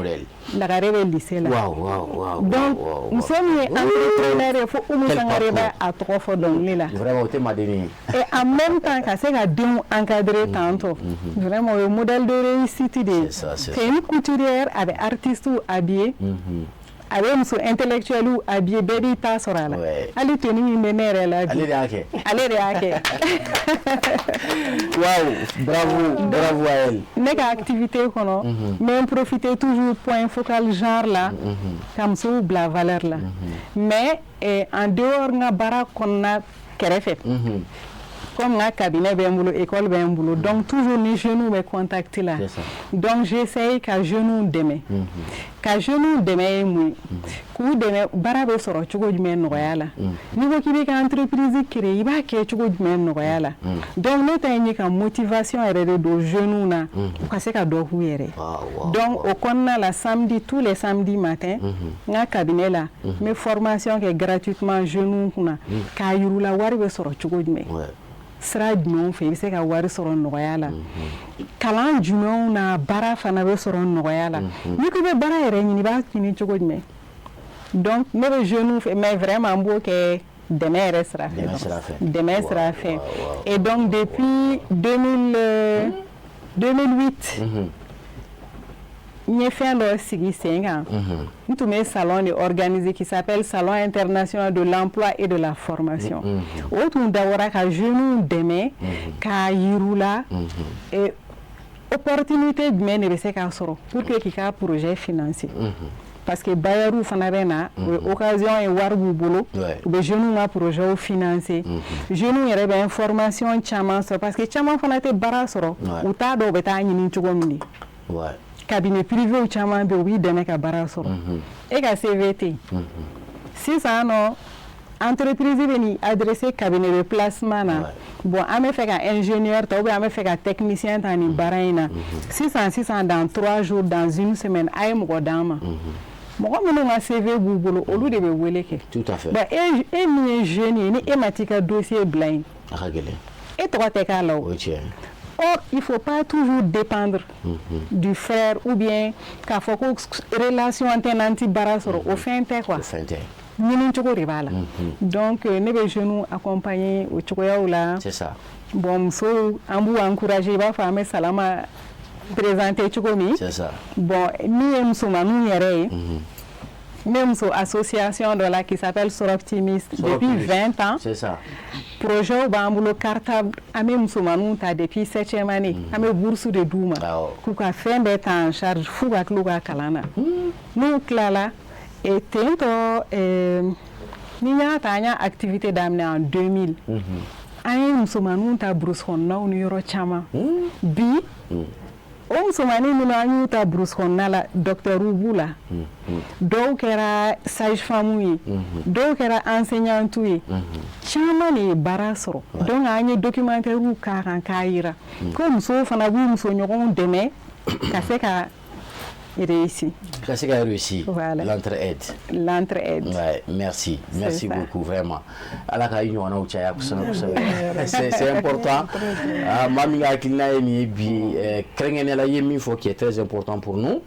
Lagare bɛ lycée la. Donc muso min ye entrepreneur ye, fo Umu Sangare bɛ a tɔgɔ fɔ dɔnkili la. Vraiment, o tɛ madenni ye. Et en même temps ka se ka denw encadrer tantôt, vraiment o ye modèle de réussite de ye. C'est une couturière, a bɛ artiste habillé, a bɛ muso intellectuel habillé, bɛɛ b'i ta sɔrɔ a la. Hali tenue min bɛ ne yɛrɛ la bi, ale de y'a kɛ. Ale de y'a kɛ. Waouh, bravo, bravo à elle. Ne ka activité kɔnɔ, n bɛ n profiter toujours point focal genre la ka musow bila valeur la. Mais en dehors, n ka baara kɔnɔna kɛrɛfɛ, Comme n ka cabinet bɛ n bolo, école bɛ n bolo, donc toujours ni jeunes bɛ contact la. Donc j'essaye ka jeunes dɛmɛ. Ka jeunes dɛmɛ ye mun ye? K'u dɛmɛ baara bɛ sɔrɔ cogo jumɛn nɔgɔya la. N'i ko k'i b'i ka entreprise créer, i b'a kɛ cogo jumɛn nɔgɔya la. Donc ne ta ye ka motivation yɛrɛ de don jeunes na, u ka se ka dɔ k'u yɛrɛ. Donc o kɔnɔna la, samedi, tous les samedis matin, n ka cabinet la, n bɛ formation kɛ gratuitement jeunes kunna, k'a yir'u la wari bɛ sɔrɔ cogo jumɛn, sira jumɛnw fɛ i bɛ se ka wari sɔrɔ nɔgɔya la, kalan jumɛnw na baara fana bɛ sɔrɔ nɔgɔya la, n'i ko i bɛ baara yɛrɛ ɲini, i b'a ɲini cogo jumɛn. Donc ne bɛ jeunes fɛ, mais vraiment n b'o kɛ dɛmɛ yɛrɛ sira fɛ, dɛmɛ sira fɛ. Et donc depuis 2008, n ye fɛn dɔ sigi sen kan. N tun bɛ salon de organiser qui s'appelle Salon international de l'emploi et de la formation. O tun dabɔra ka jeunes dɛmɛ, k'a yir'u la opportunité jumɛn de bɛ se k'a sɔrɔ pour que k'i ka projet financer. Parce que bailleurs fana bɛ na, o ye occasion ye, wari b'u bolo, u bɛ jeunes ka projet financer. Jeunes yɛrɛ bɛ information caman sɔrɔ, parce que caman fana tɛ baara sɔrɔ, u t'a dɔn u bɛ taa ɲini cogo min de. Cabinet privé caman bɛ yen, u b'i dɛmɛ ka baara sɔrɔ, e ka CV tɛ yen. Sisan nɔ, entreprise bɛ n'i adressé cabinet de placement na: bon, an bɛ fɛ ka ingénieur ta ou bien an bɛ fɛ ka technicien ta nin baara in na sisan sisan, dans 3 jours, dans une semaine, a ye mɔgɔ d'an ma. Mɔgɔ minnu ka CV b'u bolo, olu de bɛ wele kɛ. Tout à fait. Bon, e min ye jeune ye, ni e ma t'i ka dossier bila yen, a ka gɛlɛn. E tɔgɔ tɛ k'a la o. O ye tiɲɛ ye. Or, il faut pas toujours dépendre du frère ou bien k'a fɔ ko relation tɛ n'an ti baara sɔrɔ, o fɛn tɛ quoi. O fɛn tɛ. Ɲini cogo de b'a la. Donc ne bɛ jeunes accompagner o cogoyaw la. C'est ça. Bon, musow, an b'u encourager, i b'a fɔ an bɛ Salama présenter cogo min. C'est ça. Bon, min ye musomaninw yɛrɛ ye, n bɛ muso association dɔ la qui s'appelle Soroptimist depuis 20 ans. C'est ça. Projet b'an bolo cartable, an bɛ musomaninw ta depuis septième année, an bɛ bourse de d'u ma k'u ka fɛn bɛɛ ta en charge f'u ka tila u ka kalan na. N'u tilala ten tɔ, ni n y'a ta, an y'a activité daminɛ en 2000, an ye musomaninw ta brousse kɔnɔnaw ni yɔrɔ caman. Bi, o musomanin minnu an y'u ta brousse kɔnɔna la, docteurw b'u la, dɔw kɛra sage femme ye, dɔw kɛra enseignante ye, caman de ye baara sɔrɔ. Donc an ye documentaire k'a kan k'a yira ko musow fana b'u musoɲɔgɔnw dɛmɛ ka se ka réussir. Ka se ka réussir. Voilà. L'entraide. L'entraide. Ouais, merci. Merci ça. Beaucoup, vraiment. Ala ka i ɲɔgɔnnaw caya kosɛbɛ kosɛbɛ. C'est important. Ah, maa min ka hakilina ye nin ye bi, kɛrɛnkɛrɛnnenya la, i ye min fɔ qui est très important pour nous,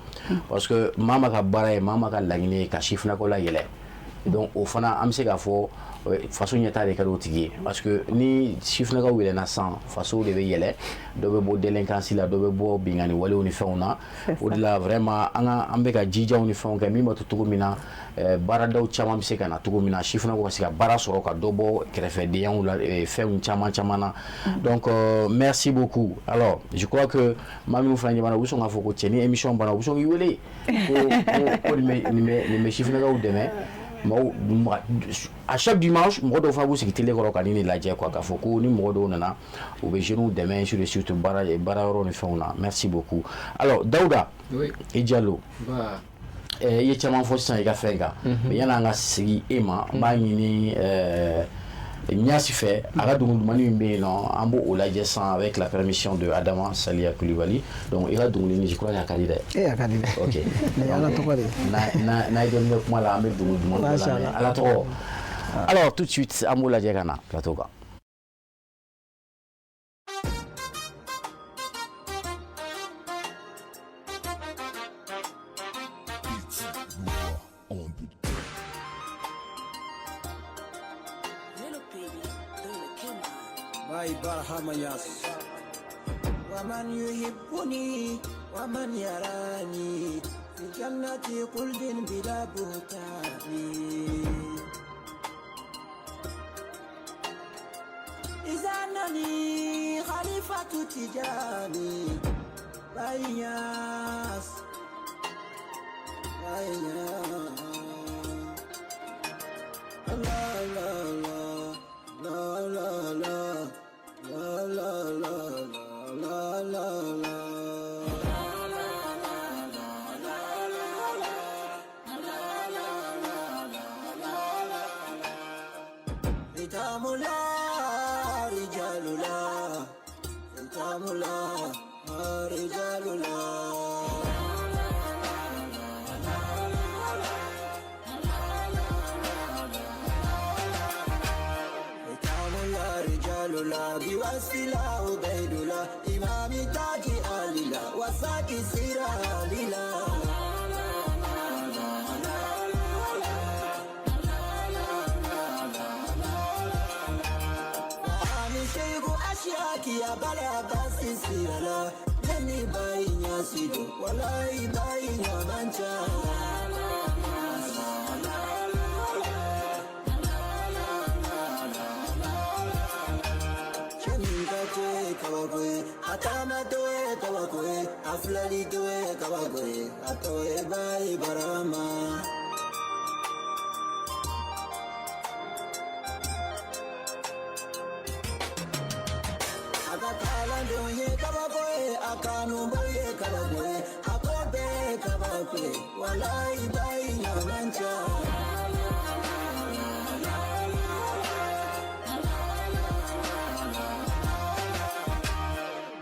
parce que maa ma ka baara ye, maa ma ka laɲini ye ka sifinnakaw layɛlɛ. Donc o fana, an bɛ se k'a fɔ faso ɲɛtaa de ka di o tigi ye, parce que ni sifinnakaw yɛlɛnna sisan, faso de bɛ yɛlɛ, dɔ bɛ bɔ délinquance la, dɔ bɛ bɔ binkanni walew ni fɛnw na. O de la vraiment, an ka an bɛ ka jijaw ni fɛnw kɛ min b'a to cogo min na baaradaw caman bɛ se ka na cogo min na, sifinnakaw ka se ka baara sɔrɔ, ka dɔ bɔ kɛrɛfɛdenyaw la, fɛnw caman caman na. Donc merci beaucoup. Alors je crois que maa minnu fana ɲɛ b'an na, u bɛ sɔn k'a fɔ ko cɛ, ni émission banna, u bɛ sɔn k'i wele ko nin bɛ sifinnakaw dɛmɛ. Mɔgɔw, à chaque dimanche, mɔgɔ dɔw fana b'u sigi télé kɔrɔ ka nin de lajɛ quoi, k'a fɔ ko ni mɔgɔ dɔw nana, u bɛ jeunes dɛmɛ sur surtout baara yɔrɔ ni fɛnw na. Merci beaucoup. Alors Dawuda. Oui. I Jalo. Ba. I ye caman fɔ sisan i ka fɛn kan, mais yan'an ka sigi e ma, n b'a ɲini Ɲasi fɛ, a ka dɔnkili dumani min bɛ yen nɔ, an b'o lajɛ sisan avec la permission de Adama Salia Kulibali. Donc i ka dɔnkili, je crois que a ka di dɛ. E, a ka di dɛ. Ok. Nin ye Ala tɔgɔ de ye. N'a ye dɔɔnin kɛ kuma la, an bɛ dɔnkili duman dɔ Masha lamɛn. Allah. Ala tɔgɔ. Alors tout de suite, an b'o lajɛ ka na plateau kan. باي برهام ياس ومن يحبني ومن يراني في جنة خلد بلا بهتان، إذا أنني خليفة تجاني باياس باياس الله الله الله الله الله. الله بوصف الله عبيد الله إمام تاج آل الله وساكي سيرا لله. Ya bala basi sirala nani bayinya sido wallahi bayinya mancha. Cheminka che kabakwe atama toe kabakwe aflali toe kabakwe atoe bayi barama. Wallahi bayinya mancha.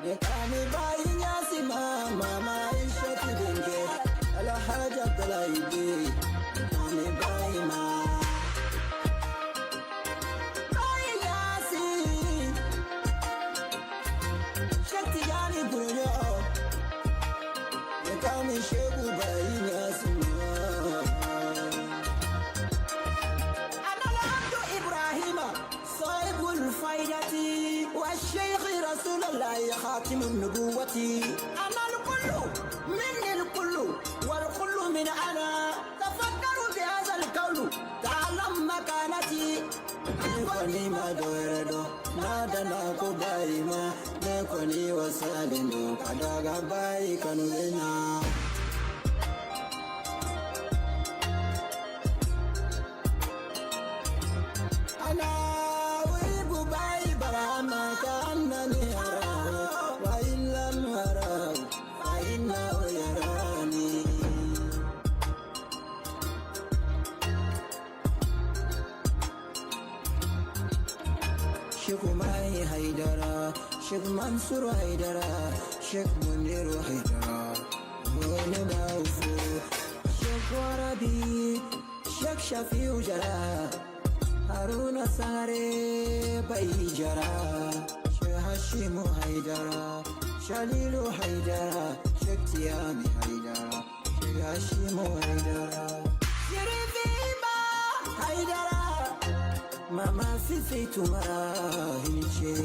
Nekani bayinya sima mama Aisha tudenge Alhaji Abdullahi be nekani bayima. Bayinya si Sheikh Tijani Bunyo nekani Sheikh bayinya sima. أنا العبد إبراهيم صاحب الفائدة والشيخ رسول الله خاتم النبوة. أنا الكل مني الكل والكل من أنا تفكروا بهذا القول تعلم مكانتي. Nekoni madoredo nadana ko bayima nekoni wasalendo kadaga bayi kanubena. أنا أحب باي برهما كأنني أراه وإن لم أراه فإنه يراني. شيخ ماي حيدرا شيخ منصور حيدرا شيخ منير حيدرا ونباوفو شيخ عربي شيخ شفيع جرا Haruna Sangare bai jara Sheikh Hashimu Haidara Shalilu Haidara Sheikh Tiyami Haidara Sheikh Hashimu Haidara Shirifiba Haidara Mama Fifi Tumara Hinche.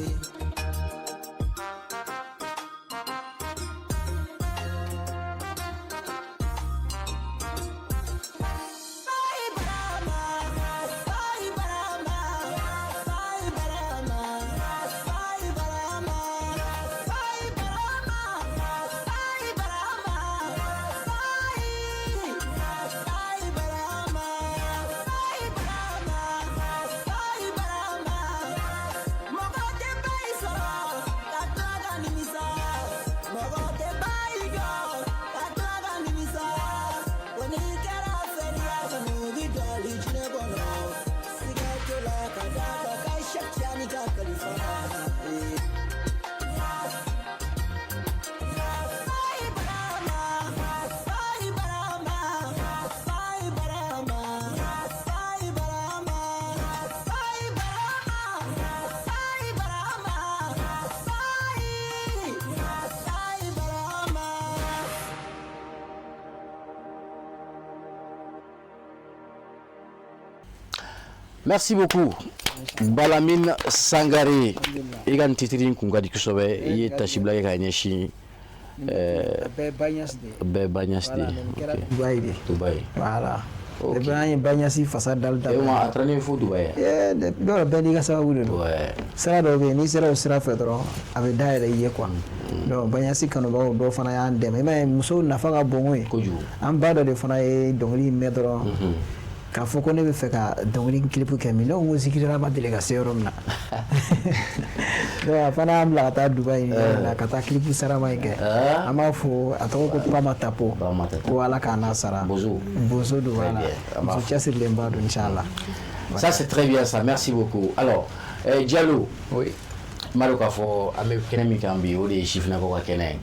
Merci beaucoup Balamine Sangare. I ka nin titre in kun ka di kosɛbɛ. I ye tasibila kɛ ka ɲɛsin bɛɛ Baɲas de ye. Bɛɛ Baɲas de Voilà, ye. nin kɛra Ok. Dubaï de. Dubaï. Voilà. Ok. Depuis an ye Baɲasi fasa dali E ma a daminɛ. taara ne fo Dubaï ya? Eh, dɔw bɛɛ n'i ka sababu de don. Ouais. Sira dɔw bɛ yen, n'i sera o sira fɛ dɔrɔn a bɛ dayɛlɛ i ye quoi. Donc Baɲasi kanubagaw dɔw fana y'an dɛmɛ. I m'a ye musow nafa ka bon koyi. Kojugu. An ba dɔ de fana ye dɔnkili in mɛn dɔrɔn k'a fɔ ko ne bɛ fɛ ka dɔnkili in clip kɛ min, ne ko n ko zikirila ma deli ka se yɔrɔ min na. Donc a fana y'an bila ka taa Dubaï nin yɔrɔ in na ka taa clip sarama in kɛ. Ah. An b'a fɔ a tɔgɔ ko Pama Tapo. Pama Tapo. Ko Ala k'a n'a sara. Bozo. Bozo don Très voilà. bien. An b'a Muso fo. cɛsirilenba don inchallah. Ça c'est très bien ça, merci beaucoup. Alors, Diallo. Oui. N b'a dɔn k'a fɔ an bɛ kɛnɛ min kan bi, o de ye sifinnakaw ka kɛnɛ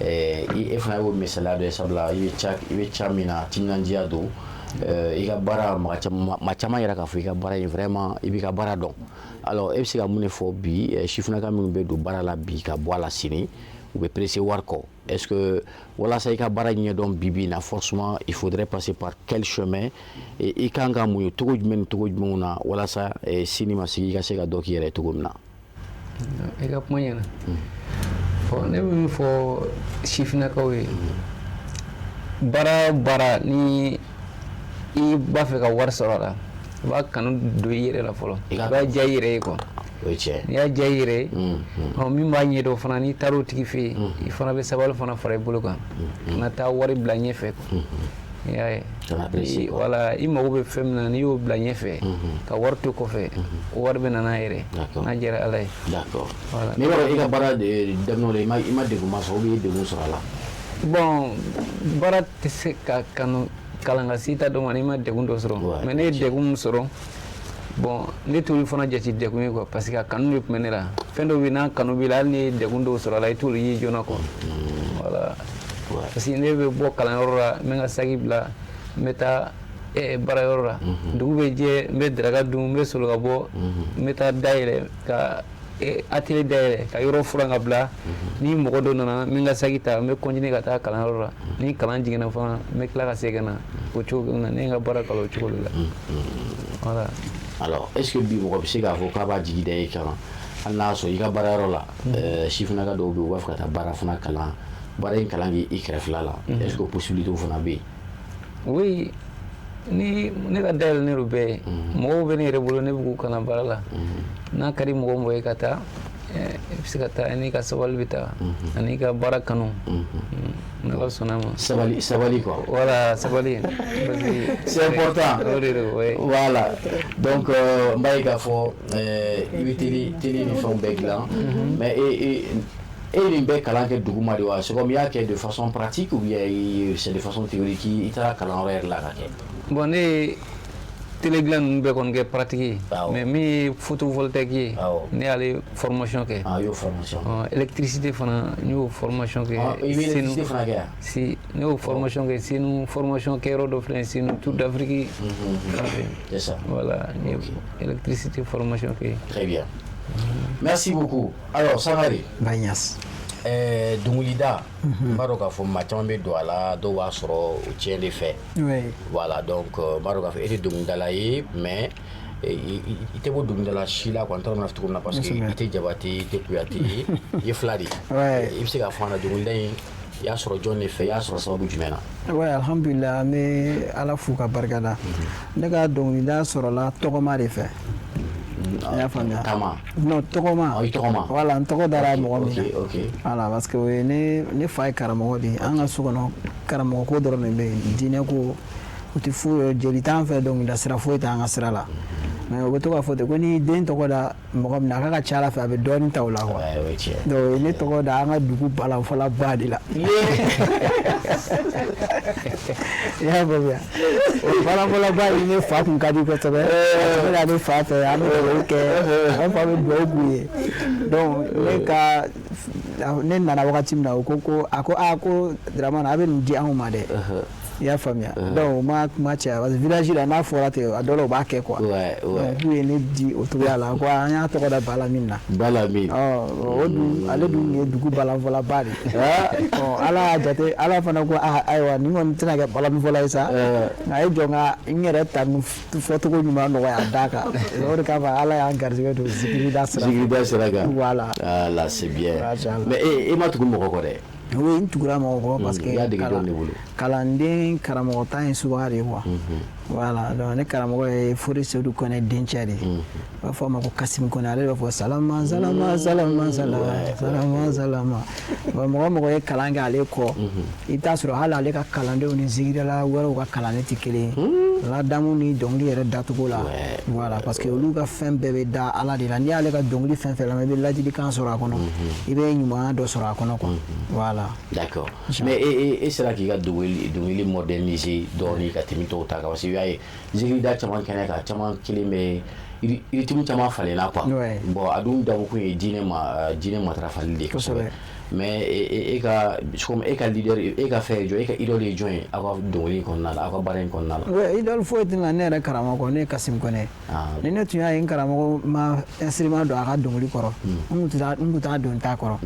ye. E fana y'o misaliya dɔ ye, sabula i bɛ ca min na timinandiya don. I ka baara, maa caman yɛrɛ k'a fɔ i ka baara in, vraiment, i b'i ka baara dɔn. Alors, e bɛ se ka mun de fɔ bi sifinnaka minnu bɛ don baara la bi ka bɔ a la sini, u bɛ pressé wari kɔ? Est-ce que walasa i ka baara ɲɛdɔn bi bi in na, forcément il faudrait passer par quel chemin et i kan ka mun ye cogo jumɛn ni cogo jumɛnw na walasa sini ma sigi i ka se ka dɔ k'i yɛrɛ ye cogo min na? I ka kuma ɲɛna. Bon, ne bɛ min fɔ sifinnakaw ye, baara o baara ni i b'a fɛ ka wari sɔrɔ a la, i b'a kanu don i yɛrɛ la fɔlɔ, i b'a diya i yɛrɛ ye quoi. O ye tiɲɛ. N'i y'a diya i yɛrɛ ye, ɔ, min b'a ɲɛdɔn fana, n'i taara o tigi fɛ yen, i fana bɛ sabali fana fara i bolo kan, kana taa wari bila ɲɛfɛ quoi, i y'a ye. Kana pressé quoi. Voilà, i mago bɛ fɛn min na, n'i y'o bila ɲɛfɛ ka wari to kɔfɛ, o wari bɛ na n'a yɛrɛ n'a diyara Ala ye. Voilà. Mais i b'a dɔn, i ka baara daminɛ la, i ma degun ma sɔrɔ ou bien i ye degun sɔrɔ a la? Bon, baara tɛ se ka kanu kalan ka se i ta dɔ ma n'i ma degun dɔ sɔrɔ. Mais ne ye degun min sɔrɔ, bon, ne t'olu fana jate degun ye quoi, parce que a kanu de tun bɛ ne la. Fɛn dɔw bɛ yen, n'a kanu b'i la, hali n'i ye degun dɔw sɔrɔ a la, i t'olu ye joona quoi. Voilà, parce que ne bɛ bɔ kalanyɔrɔ la, n bɛ n ka saki bila, n bɛ taa baarayɔrɔ la, dugu bɛ jɛ, n bɛ daraka dun, n bɛ soli ka bɔ, n bɛ taa dayɛlɛ ka atelier dayɛlɛ ka yɔrɔ furan ka bila. Ni mɔgɔ dɔ nana, n bɛ n ka saki ta, n bɛ continuer ka taa kalanyɔrɔ la. Ni kalan jiginna fana, n bɛ tila ka segin ka na o cogo na. Ne ye n ka baara kalan o cogo de la, voilà. Alors, est ce que bi mɔgɔ bɛ se k'a fɔ k'a b'a jigi da e kan, hali n'a y'a sɔrɔ i ka baarayɔrɔ la, sifinnaka dɔw bɛ yen, u b'a fɛ ka taa baara fana kalan, baara in kalan kɛ i kɛrɛfɛla la, est ce que o possibilité fana bɛ yen? Oui, ni ne ka dayɛlɛnnen don bɛɛ ye. Mɔgɔw bɛ ne yɛrɛ bolo, ne bɛ k'u kalan baara la. N'a ka di mɔgɔ o mɔgɔ ye ka taa, i bɛ se ka taa, n'i ka sabali bɛ taa ani ka baara kanu, n'Ala sɔnna a ma. Sabali, sabali quoi. Voilà, sabali, parce que c'est important. O de don, oui. Voilà, donc n b'a ye k'a fɔ i bɛ télé télé ni fɛnw bɛɛ dilan, mais e ye nin bɛɛ kalan kɛ duguma de wa? C'est comme i y'a kɛ de façon pratique ou bien c'est de façon théorique, i taara kalanyɔrɔ yɛrɛ la ka kɛ? Bon, ne ye télé dilan ninnu bɛɛ kɔni kɛ pratique ye, mais min ye photovoltaïque ye, ne y'ale formation kɛ. Ah, i y'o formation. Électricité fana, n y'o formation kɛ. Ah, i bɛ électricité fana kɛ yan? Si, ne y'o formation kɛ Senu, formation kɛyɔrɔ dɔ filɛ Senu, Tour d'Afrique. C'est ça. Voilà, n ye électricité formation kɛ. Très bien, merci beaucoup. Alors, Sangare. Baɲas. Dɔnkilida, n b'a dɔn k'a fɔ maa caman bɛ don a la, dɔw b'a sɔrɔ o tiɲɛ de fɛ. Voilà, donc n b'a dɔn k'a fɔ e tɛ dɔnkilidala ye, mais i tɛ bɔ dɔnkilidala si la quoi, n t'a dɔn n bɛna fɔ cogo min na, parce que i tɛ Jabate, i tɛ Kuyate ye, i ye fila de ye. I bɛ se k'a fɔ an na, dɔnkilida in, i y'a sɔrɔ jɔn de fɛ, i y'a sɔrɔ sababu jumɛn na? Ouais, alhamdulillah, an bɛ Ala fo ka barika da. Ne ka dɔnkilida sɔrɔla tɔgɔma de fɛ. I y'a faamuya? Tama. Non, tɔgɔma. I tɔgɔma. Voilà, n tɔgɔ dara mɔgɔ min na. Voilà, parce que o ye ne fa ye karamɔgɔ de ye. An ka so kɔnɔ, karamɔgɔ ko dɔrɔn de bɛ yen. Diinɛ ko o tɛ foyi ye, jeli t'an fɛ, dɔnkilida sira foyi t'an ka sira la. Mais u bɛ to k'a fɔ ten ko n'i den tɔgɔ da mɔgɔ min na, a ka ca Ala fɛ, a bɛ dɔɔnin ta o la quoi. O ye tiɲɛ. Donc o ye ne tɔgɔ da an ka dugu balanfɔlaba de la. I y'a faamuya? O balanfɔlaba in, ne fa kun ka di kosɛbɛ. Ne na ne fa fɛ, an bɛ dugawu kɛ, an fa bɛ dugawu k'u ye. Donc ne ka ne nana wagati min na, o ko a ko aa, ko Dramane, a bɛ nin di anw ma dɛ. I y'a faamuya? Donc o ma kuma caya, parce que village la, n'a fɔra ten, a dɔw la u b'a kɛ quoi. Donc k'u ye ne di o cogoya la ko an y'a tɔgɔ da Bala min na. Bala min. Ɔ, o dun, ale dun ye dugu balanfɔlaba de ye. Ɔ, Ala y'a jate, Ala fana ko aa, ayiwa, nin kɔni tɛna kɛ balanfɔla ye sa, nka e jɔ n ka n yɛrɛ ta fɔcogo ɲuman nɔgɔya da kan. O de kama Ala y'an garijɛgɛ don zikirida sira fɛ. Zikirida sira kan. Voilà. Ah là, c'est bien. Machallah. Mais e ma tugu mɔgɔ kɔ dɛ? Oui, n tugura mɔgɔ kɔ parce que I y'a dege jɔn de bolo? Kalanden karamɔgɔ tan ye subaga de ye quoi. Voilà, donc ne karamɔgɔ ye Fode Seydou Kɔnɛ dencɛ de ye. U b'a fɔ a ma ko Kasimu Kɔnɛ, ale de b'a fɔ salama salama salama salama salama salama. Bon, mɔgɔ mɔgɔ ye kalan kɛ ale kɔ, i bɛ taa sɔrɔ hali ale ka kalandenw ni zikiridala wɛrɛw ka kalanden tɛ kelen ye. Ladamu ni dɔnkili yɛrɛ dacogo la. Voilà, parce que olu ka fɛn bɛɛ bɛ da Ala de la. N'i y'ale ka dɔnkili fɛn fɛn lamɛn, i bɛ ladilikan sɔrɔ a kɔnɔ, i bɛ ɲumanya dɔ sɔrɔ a kɔnɔ quoi. Voilà. D'accord. Mais e sera k'i ka dɔnkili moderniser dɔɔni ka tɛmɛ tɔw ta kan, parce que i b'a ye zikirida caman kɛnɛ kan, caman kelen bɛ Rythme caman falenna quoi. Bon, a dun dabɔkun ye diinɛ ma, diinɛ matarafali de ye kosɛbɛ. Mais e ka, comme e ka leader, e ka fɛn ye jɔn, e ka idole ye jɔn ye aw ka dɔnkili in kɔnɔna la, aw ka baara in kɔnɔna la? Ouais, idole foyi tɛna ne yɛrɛ karamɔgɔ kɔ, ne ye Kasim Kɔnɛ. Ni ne tun y'a ye n karamɔgɔ ma instrument don a ka dɔnkili kɔrɔ, n tun t'a don ta kɔrɔ.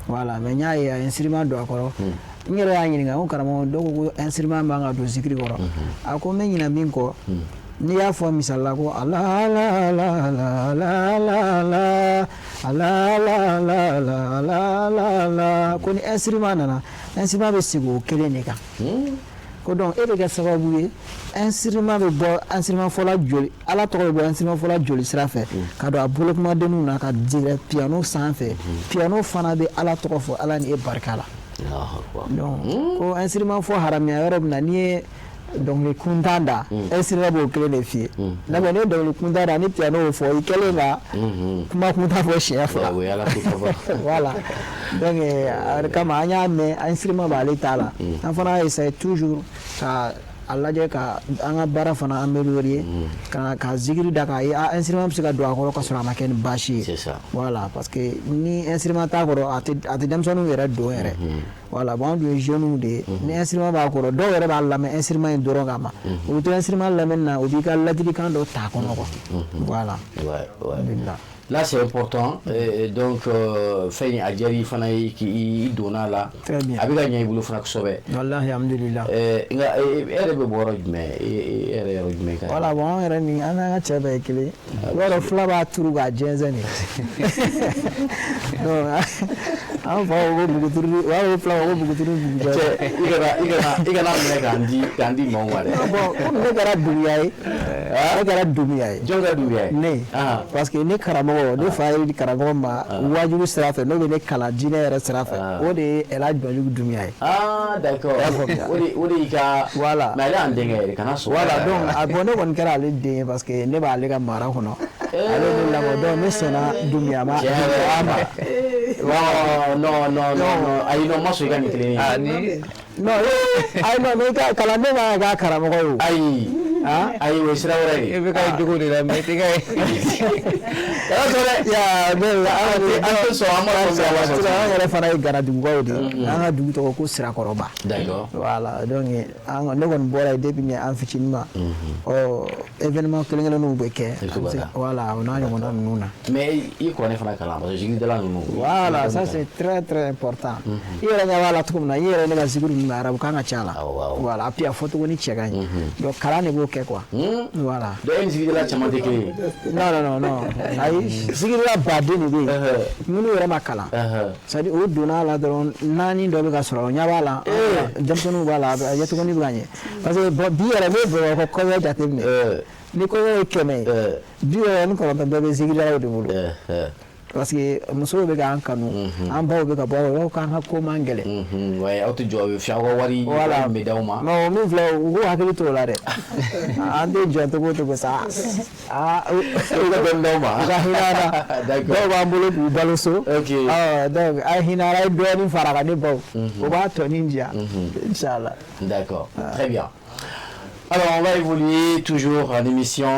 Voilà, mais n y'a ye a instrument don a kɔrɔ. N yɛrɛ y'a ɲininka ko karamɔgɔ, dɔw ko ko instrument man ka don zikiri kɔrɔ. A ko n bɛ ɲinɛ min kɔ, n'i y'a fɔ misali la ko ala ala ala ala ala ala ala ala ala ala ala ala, ko ni instrument nana, instrument bɛ sigi o kelen de kan. Ko donc e bɛ kɛ sababu ye, instrument bɛ bɔ instrument fɔla joli, ala tɔgɔ bɛ bɔ instrument fɔla joli sira fɛ ka don a bolokumadenninw na ka direct piano sanfɛ. Piano fana bɛ ala tɔgɔ fɔ ala ni e barika la. Donc ko instrument fɔ haramuya yɔrɔ min na, n'i ye dɔnkili kuntan da, instrument b'o kelen de f'i ye. N'a fɔ n'i ye dɔnkili kuntan da ni piano y'o fɔ, i kɛlen ka kuma kuntan fɔ siɲɛ 2. Voilà, donc o kama an y'a mɛn instrument b'ale ta la, an fana y'a essayer toujours ka a lajɛ ka an ka baara fana améliorer, ka zikiri da k'a ye a instrument bɛ se ka don a kɔrɔ ka sɔrɔ a ma kɛ ni baasi ye. Voilà, parce que ni instrument t'a kɔrɔ, a tɛ denmisɛnninw yɛrɛ don yɛrɛ. Voilà, bon, an dun ye jeunes de ye. Ni instrument b'a kɔrɔ, dɔw yɛrɛ b'a lamɛn instrument in dɔrɔn kama. U bɛ to instrument lamɛnni na, u b'i ka ladilikan dɔ t'a kɔnɔ quoi. Voilà. Ouais. Là, c'est important. Donc, fɛn a diyara i fana ye k'i donna a la. Très bien. A bɛ ka ɲɛ i bolo fana kosɛbɛ. Wallahi, alhamdulillah. Nka e yɛrɛ bɛ bɔ yɔrɔ jumɛn? E yɛrɛ yɔrɔ jumɛn ka? Voilà, bon, an yɛrɛ ni an n'an ka cɛ bɛɛ ye kelen. I b'a dɔn fila b'a turu k'a jɛnsɛn de. Donc an fa ko ko buguturu, u b'a fɔ ko fila ko buguturu bugujɛ. Cɛ, i kana minɛ k'an di maaw ma dɛ. Bon, komi ne kɛra Dunbuya ye. Ne kɛra Dunbuya ye. Jɔn kɛra Dunbuya ye? Ne. Parce que ne karamɔgɔ, ne fa ye karamɔgɔ ma wajibi sira fɛ, n'o bɛ ne kalan diinɛ yɛrɛ sira fɛ, o de ye El Hadj Banjugu Dunbuya ye. Ah, d'accord. O de y'i ka. Voilà. Mais ale y'an denkɛ yɛrɛ, kana sɔn. Voilà, donc a bon, ne kɔni kɛra ale den ye parce que ne b'ale ka mara kɔnɔ. Ale ne lamɔ, donc ne sɔnna Dunbuya ma. Dunbuya ma. Non, non, non, non, ayi, non, ma sɔn i ka nin kelen ye. Ah, ni. Non, ayi, non, mais i ka kalanden man kan k'a karamɔgɔ ye o. Ayi. Ayi, o ye sira wɛrɛ de. E bɛ ka ye jogo de la, mais i tɛ ka ye. Kana sɔn dɛ. Ya, ne an tɛ sɔn, an ma sɔn, an ma sɔn. An yɛrɛ fana ye Ganadugukaw de ye. An ka dugu tɔgɔ ko Sirakɔrɔba. Voilà, donc an ne kɔni bɔra yen depuis an fitinin ma. Ɔ, événement kelen kelenninw bɛ kɛ. Voilà, o n'a ɲɔgɔnna ninnu na. Mais i kuranɛ fana kalan parce que zikiridala ninnu. Voilà, ça c'est très très important. I yɛrɛ ɲɛ b'a la cogo min na, i yɛrɛ ne ka zikiri ninnu arabukan ka ca la. Voilà, puis a fɔcogo ni cɛ ka ɲi. Donc kalan de b'o kɛ quoi. Voilà. Donc e ni zikiridala caman tɛ kelen ye. Non, non, non, non. Ayi, zikiridala baden de bɛ yen. Minnu yɛrɛ ma kalan. C'est à dire o donna a la dɔrɔn, naani dɔ bɛ ka sɔrɔ, o ɲɛ b'a la, denmisɛnninw b'a la, a yecogo bɛ ka ɲɛ. Parce que bi yɛrɛ n bɛ Bamakɔ kɔɲɔ jateminɛ. Ni kɔɲɔ ye 100 ye, 69 bɛɛ bɛ zikiridalaw de bolo. Parce que musow bɛ k'an kanu, an baw bɛ ka bɔ, u b'a fɔ k'an ka ko man gɛlɛn. Ouais, aw tɛ jɔ, a bɛ fiyɛ aw ka wari Voilà. bɛ d'aw ma. Non, min filɛ, u k'u hakili t'o la dɛ. An tɛ jɔ togo togo sa. Aa, U ka dɔɔni d'aw ma. U ka hinɛ an na. D'accord. Dɔw b'an bolo k'u balo so. Ok. Ɔ, donc a ye hinɛ an na, a ye dɔɔnin fara kan ne baw. O b'a tɔnin diya. Inchallah. D'accord, très bien. Alors, on va évoluer toujours en émission.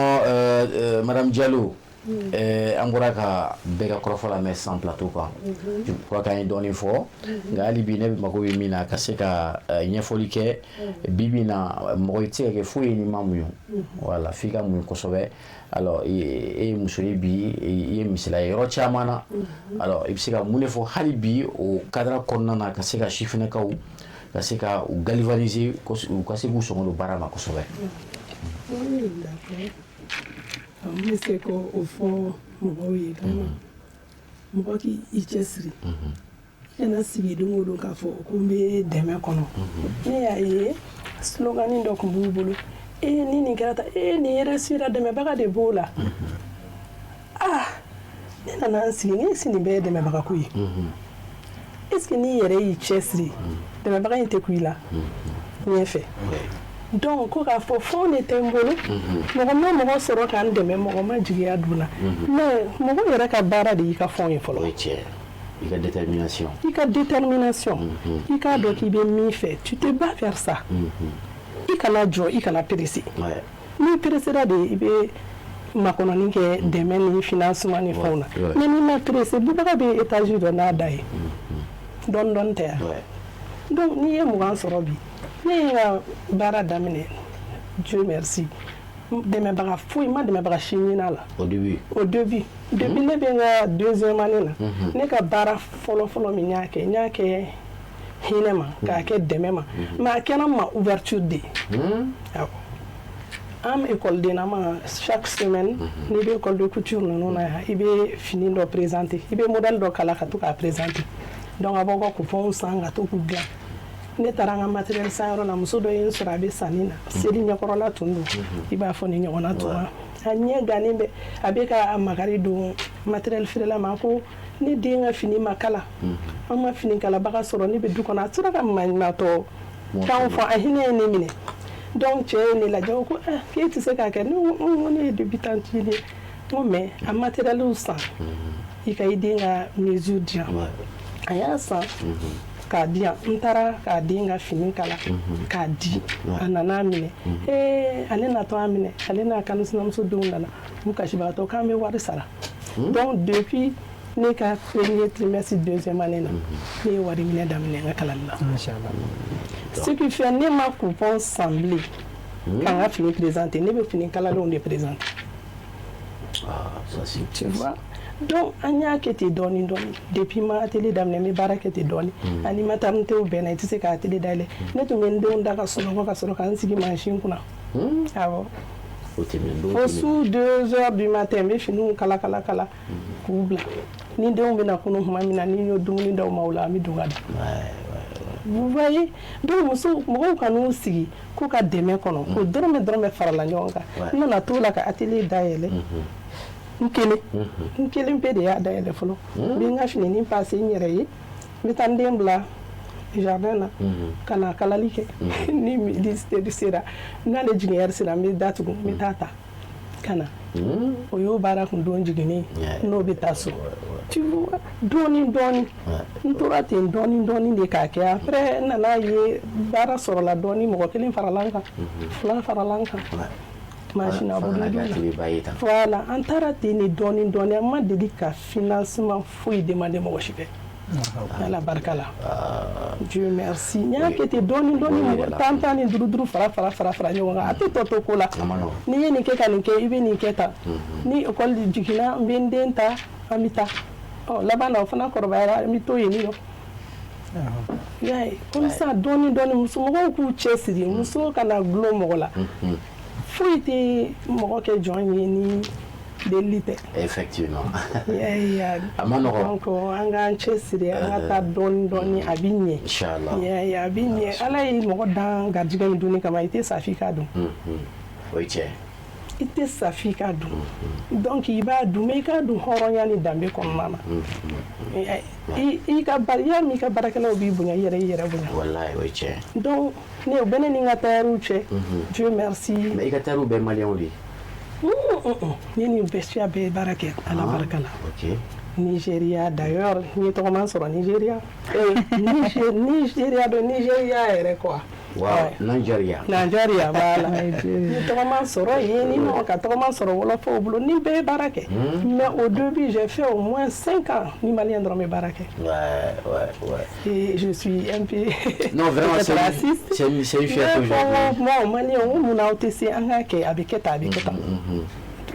Madame Diallo, an bɔra ka bɛɛ ka kɔrɔfɔ lamɛn sisan plateau kan. Je crois qu'an ye dɔɔnin fɔ. Nka hali bi ne mago bɛ min na, ka se ka ɲɛfɔli kɛ. Bi bi in na, mɔgɔ tɛ se ka kɛ foyi ye n'i ma muɲu. Voilà, f'i ka muɲu kosɛbɛ. Alors, e ye muso ye bi, i ye misaliya ye yɔrɔ caman na. Alors, i bɛ se ka mun de fɔ hali bi o cadre kɔnɔna na, ka se ka sifinnakaw ka se ka u galvaniser, u ka se k'u sɔngɔ don baara ma kosɛbɛ? Oui, d'accord. N bɛ se k'o fɔ mɔgɔw ye vraiment, mɔgɔ k'i cɛsiri, i kana sigi don o don k'a fɔ ko n bɛ dɛmɛ kɔnɔ. Ne y'a ye sloganin dɔ tun b'u bolo: ee, ni nin kɛra tan, ee, nin réussira, dɛmɛbaga de b'o la. Ah, ne nana n sigi, ne si nin bɛɛ ye dɛmɛbagako ye. Est ce que n'i yɛrɛ y'i cɛsiri, dɛmɛbaga in tɛ ku i la ɲɛfɛ? Donc ko k'a fɔ fɛnw de tɛ n bolo, mɔgɔ ma mɔgɔ sɔrɔ ka n dɛmɛ, mɔgɔ ma jigiya dun na, mais mɔgɔ yɛrɛ ka baara de y'i ka fɛnw ye fɔlɔ. O ye tiɲɛ, i ka détermination. I ka détermination, i k'a dɔn k'i bɛ min fɛ, tu te bats vers ça. I kana jɔ, i kana presser. N'i pressera de, i bɛ Makɔnɔni kɛ dɛmɛ ni financement ni fɛnw na, mais n'i ma pressé, bubaga bɛ étage dɔ n'a da ye dɔɔni dɔɔni tɛ yan. Donc n'i ye 20 sɔrɔ bi, ne ye n ka baara daminɛ, Dieu merci, dɛmɛbaga foyi ma, dɛmɛbaga si ɲini a la. Au début. Au début, depuis ne bɛ n ka deuxième année na, ne ka baara fɔlɔ fɔlɔ min y'a kɛ, n y'a kɛ hinɛ ma, k'a kɛ dɛmɛ ma, mais a kɛra n ma ouverture de ye. Awɔ, an école ma, chaque semaine n'i bɛ école de couture ninnu na yan, i bɛ fini dɔ présenter, i bɛ modèle dɔ kala ka to k'a présenter. Donc a b'aw ka coupons san ka to k'u dilan. Ne taara an ka matériel sanyɔrɔ la, muso dɔ ye n sɔrɔ, a bɛ sanni na, seli ɲɛkɔrɔla tun don, i b'a fɔ ni ɲɔgɔnna tuma, a ɲɛ gannen bɛ, a bɛ ka makari don matériel feerela ma ko ne den ka fini ma kala, an ma fini kalabaga sɔrɔ, ne bɛ du kɔnɔ. A sera ka maɲumatɔ kan fɔ, a hinɛ ye ne minɛ. Donc cɛ ye ne lajɛ, o ko ah, k'e tɛ se k'a kɛ. Ne ko ne ye débutante de ye. N ko mais a matériel san, i ka i den ka mesure di yan. A y'a san k'a di yan, n taara k'a den ka fini kala k'a di, a nana minɛ. Ee, ale natɔ a minɛ, ale n'a kanisinamuso denw nana, u kasibagatɔ k'an bɛ wari sara. Donc depuis ne ka premier trimestre deuxième année na, ne ye wari minɛ daminɛ n ka kalali la. Ce qui fait ne ma coupon san bilen ka n ka fini présenter, ne bɛ fini kalalenw de présenter. Ah, ça c'est Tu vois, donc an y'a kɛ ten dɔɔni dɔɔni. Depuis ma atelier daminɛ, n bɛ baara kɛ ten dɔɔni. Ani maternité bɛɛ na, i tɛ se ka atelier dayɛlɛ. Ne tun bɛ n denw da ka sunɔgɔ ka sɔrɔ ka n sigi mansin kunna. Awɔ. O tɛmɛnen don. Fo su 2 heures du matin, n bɛ finiw kala kala kala k'u bila. Ni denw bɛna kunu tuma min na, ni n ye dumuni d'aw ma o la, an bɛ don ka da. Vous voyez, donc muso mɔgɔw ka n'u sigi k'u ka dɛmɛ kɔnɔ, ko dɔrɔmɛ dɔrɔmɛ farala ɲɔgɔn kan. N nana t'o la ka atelier dayɛlɛ n kelen, n kelen pe de y'a dayɛlɛ fɔlɔ. N bɛ n ka fininin passe n yɛrɛ ye, n bɛ taa n den bila jardin na ka na kalali kɛ. Ni midi sera, n'ale jigin heure sera, n bɛ datugu, n bɛ taa ta ka na. O y'o baara kun don jiginnen, n'o bɛ taa so. Tu vois, dɔɔni dɔɔni, n tora ten dɔɔni dɔɔni de k'a kɛ. Après n nana ye baara sɔrɔla dɔɔni, mɔgɔ kelen farala n kan, fila farala n kan, mansin Fo kana kɛ atelier ba ye tan. Voilà, an taara ten de dɔɔni dɔɔni. An ma deli ka financement foyi demander mɔgɔ si fɛ, Ala barika la, Dieu merci. N y'a kɛ ten dɔɔni dɔɔni, mɔgɔ tan tan ni duuru duuru fara fara fara fara ɲɔgɔn kan. A tɛ tɔ to ko la. A ma nɔgɔn. N'i ye nin kɛ ka nin kɛ, i bɛ nin kɛ tan. Ni école jiginna, n bɛ n den ta, an bɛ taa. Ɔ, laban na, o fana kɔrɔbayara, n bɛ to yen nɔ. I y'a ye, comme ça dɔɔni dɔɔni. Muso mɔgɔw k'u cɛ siri, muso kana gulon mɔgɔ la. Foyi tɛ mɔgɔ kɛ jɔn ye ni delili tɛ. Effectivement. I y'a ye. A ma nɔgɔn. Donc an k'an cɛ siri, an ka taa dɔɔni dɔɔni, a bɛ ɲɛ. Inchallah. I y'a ye, a bɛ ɲɛ. Ala ye mɔgɔ dan garijɛgɛ min dunni kama, i tɛ sa f'i k'a dun. O ye tiɲɛ. I tɛ sa f'i k'a dun. Donc i b'a dun, mais i k'a dun hɔrɔnya ni danbe kɔnɔna na. I ka baara, i y'a min, i ka baarakɛlaw b'i bonya, i yɛrɛ i yɛrɛ bonya. Wallahi, o ye tiɲɛ. Donc ne o bɛ ne ni n ka tailleur cɛ, Dieu merci. Mais i ka tailleur bɛɛ maliyɛnw de ye? Ne ni bɛɛ siya bɛɛ ye baara kɛ, Ala barika la. Nigéria d'ailleurs, n ye tɔgɔman sɔrɔ Nigéria. Nigéria don, Nigéria yɛrɛ quoi. Wow. Ouais. Nigeria. Nigeria, voilà. N ye tɔgɔman sɔrɔ yen ni nɔ, ka tɔgɔman sɔrɔ wɔlɔfɔw bolo, ni bɛɛ ye baara kɛ. Mais au début, j'ai fait au moins 5 ans ni malien dɔrɔn bɛ baara kɛ. Et je suis un peu Non, vraiment, peut-être c'est raciste. c'est une fierté Mais aujourd'hui. bon, moi, malien, o mun na aw tɛ se an k'a kɛ, a bɛ kɛ tan, a bɛ kɛ tan.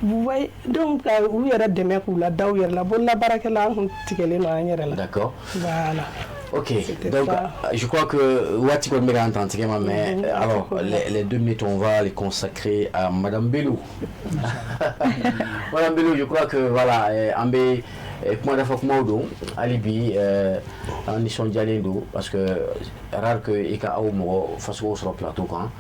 Vous voyez, donc ka u yɛrɛ dɛmɛ k'u la da u yɛrɛ la, bololabaarakɛla an kun tigɛlen don an yɛrɛ la. Voilà. Ok, C'était donc ça. Je crois que waati kɔni bɛ k'an tan tigɛ ma, mais alors les 2 minutes, on va les consacrer à Madame Bello. Madame Bello, je crois que voilà, an bɛ kuma dafa kumaw don hali bi, an nisɔndiyalen don parce que rare que i ka aw mɔgɔ fasuguw sɔrɔ plateau kan.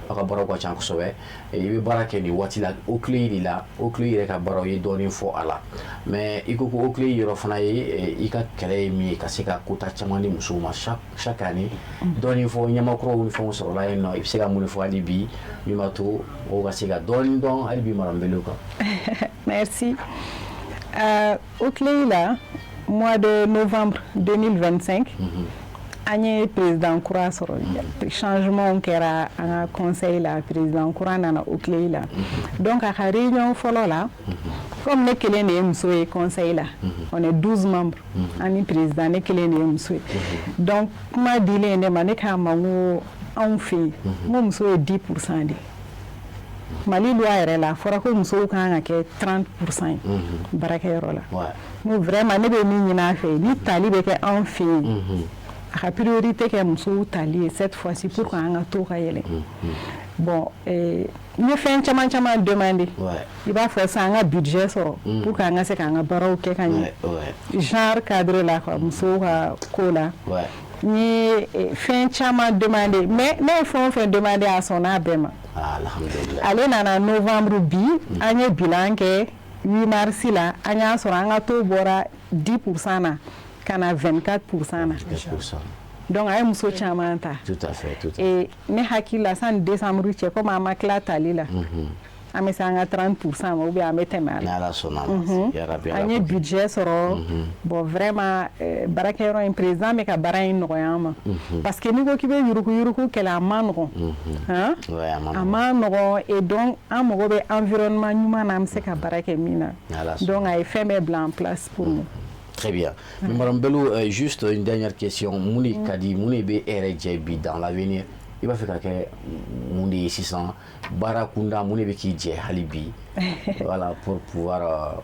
Aw ka baaraw ka ca kosɛbɛ. I bɛ baara kɛ nin waati la OCLEI de la. OCLEI yɛrɛ ka baaraw ye dɔɔnin fɔ a la, mais i ko ko OCLEI yɔrɔ fana ye i ka kɛlɛ ye min ye ka se ka quota caman di musow ma chaque année. Dɔɔnin fɔ ɲɛmakɔrɔw ni fɛnw sɔrɔla yen nɔ, i bɛ se ka mun de fɔ hali bi min b'a to mɔgɔw ka se ka dɔɔnin dɔn hali bi Madame Bello kan? Merci. OCLEI, là, mois de novembre 2025, An ye président kura sɔrɔ, changement kɛra an ka conseil la, président kura nana OCLEI la. Donc a ka réunion fɔlɔ la, comme ne kelen de ye muso ye conseil la, on est 12 membres, an ni président, ne kelen de ye muso ye. Donc kuma dilen ne ma, ne k'a ma n ko anw fɛ yen, n ko muso ye 10% de ye. Mali loi yɛrɛ la, a fɔra ko musow kan ka kɛ 30% ye baarakɛyɔrɔ la. N ko vraiment, ne bɛ min ɲini a fɛ, ni tali bɛ kɛ anw fɛ yen, a ka priorité kɛ musow tali ye cette fois-ci pour que an ka to ka yɛlɛ. Bon, n ye fɛn caman caman demandé, i b'a fɔ sisan an ka budget sɔrɔ pour que an ka se k'an ka baaraw kɛ ka ɲɛ, genre cadre la quoi, musow ka ko la. N ye fɛn caman demandé, mais ne ye fɛn o fɛn demandé, a sɔnna a bɛɛ ma. Ale nana novembre, bi an ye bilan kɛ 8 mars la, an y'a sɔrɔ an ka taux bɔra 10% na ka na 24% na. Donc a ye muso caman ta. Tout à fait, tout à fait. Et ne hakili la, sani décembre cɛ, komi an ma tila tali la, an bɛ se an ka 30% ma ou bien an bɛ tɛmɛ a la. Ni Ala sɔnna a ma, yarabi. An ye budget sɔrɔ. Bon, vraiment, baarakɛyɔrɔ in président bɛ ka baara in nɔgɔya an ma, parce que n'i ko k'i bɛ yuruku yuruku kɛlɛ, a ma nɔgɔn han, a ma nɔgɔn. Et donc an mago bɛ environnement ɲuman na, an bɛ se ka baara kɛ min na. Donc a ye fɛn bɛɛ bila en place pour nous. Très bien. Mais Madame Bello, juste une dernière question. Mun de ka di, mun de bɛ e yɛrɛ jɛ bi dans l'avenir? I b'a fɛ ka kɛ mun de ye sisan baara kunda? Mun de bɛ k'i jɛ hali bi, voilà, pour pouvoir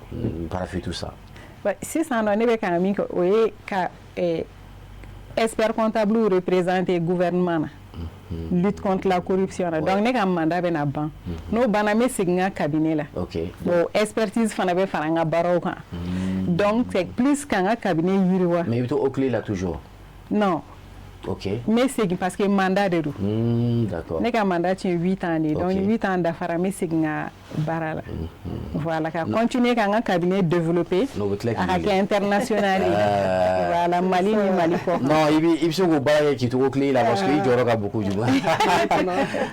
paraffer tout ça? Sisan nɔ, ne bɛ ka min kɛ, o ye ka expert comptable représenter gouvernement na, lutte contre la corruption na. Donc ne ka mandat bɛna ban, n'o banna, n bɛ segin n ka cabinet la. Bon, expertise fana bɛ fara n ka baaraw kan, donc c'est plus k'an ka cabinet yiriwa. Mais i bɛ to OCLEI la toujours? Non. N bɛ segin parce que mandat de don. Ne ka mandat tun ye 8 ans de ye, donc 8 ans dafara, n bɛ segin n ka baara la. Voilà, ka continuer k'an ka cabinet développer, a ka kɛ international ye, voilà, Mali ni Mali kɔ. Non, i bɛ se k'o baara kɛ k'i to OCLEI la, parce que i jɔyɔrɔ ka bon kojugu.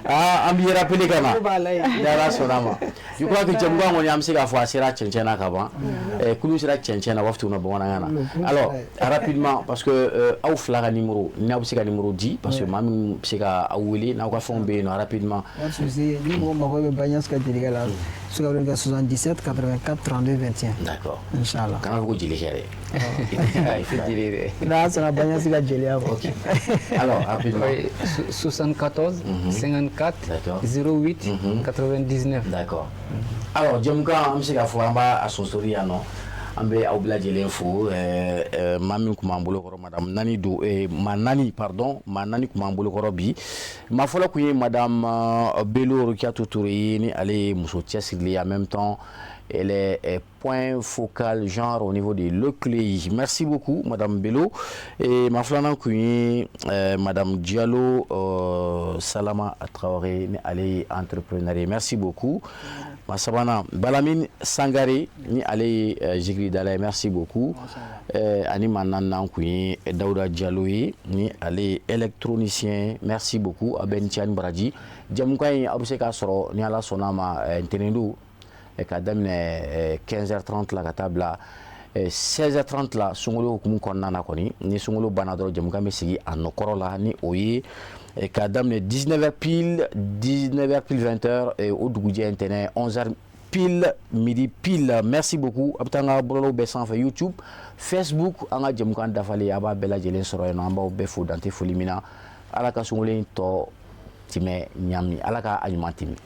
Ah, an b'i rappeler ka na ni Ala sɔnna ma. Je crois que jɛmukan kɔni, an bɛ se k'a fɔ a sera cɛncɛn na ka ban. Kulu sera cɛncɛn na, u b'a fɔ cogo min na bamanankan na. Alors rapidement, parce que aw fila ka numéro, n'aw bɛ se ka numéro di, parce que maa min bɛ se ka aw wele n'aw ka fɛnw bɛ yen nɔ, rapidement. Pas de souci. Ni mɔgɔ mago bɛ Baɲas ka jelikɛ la, se ka wele kɛ 77 84 32 21. D'accord. Inchallah. Kana fɔ ko jelikɛ dɛ. I tɛ jeli dɛ. N'a sɔnna Baɲas ka jeliya ma. Ok. Alors rapidement. Oui, 74 54 08 99. D'accord. Alors jɛmukan, an bɛ se k'a fɔ an b'a a sonsori yan nɔ. An bɛ aw bɛɛ lajɛlen fo. Maa min tun b'an bolo kɔrɔ, madame naani don, maa naani, pardon, maa naani tun b'an bolo kɔrɔ bi. Maa fɔlɔ tun ye madame Bello Rokiatou Touré ye, ni ale ye muso cɛsirilen ye, en même temps elle est point focal genre au niveau de l'OCLEI. Merci beaucoup madame Bello. Et maa filanan tun ye madame Diallo Salama Traoré, ni ale ye entrepreneur ye. Merci beaucoup. Maa sabanan, Balamine Sangare, ni ale ye zikiridala ye. Merci beaucoup. Ani maa naaninan tun ye Dawuda Diallo ye, ni ale ye électronicien. Merci beaucoup. A bɛɛ ni ce ani baraji. Jɛmukan in, aw bɛ se k'a sɔrɔ ni Ala sɔnna a ma ntɛnɛn don, ka daminɛ 15h30 la ka taa bila 16h30 la, sunkalo hukumu kɔnɔna na kɔni. Ni sunkalo banna dɔrɔn, jɛmukan bɛ sigi a nɔkɔrɔ la, ni o ye k'a daminɛ 19h pile, 19h pile, 20h, o dugujɛ ntɛnɛn 11h pile, midi pile. Merci beaucoup. A bɛ taa an ka bɔlɔlɔw bɛɛ sanfɛ, YouTube, Facebook, an ka jɛmukan dafalen, a b'a bɛɛ lajɛlen sɔrɔ yen nɔ. An b'aw bɛɛ fo dante foli min na. Ala ka sunkalo in tɔ tɛmɛ ɲami, Ala ka a ɲuman tɛmɛ.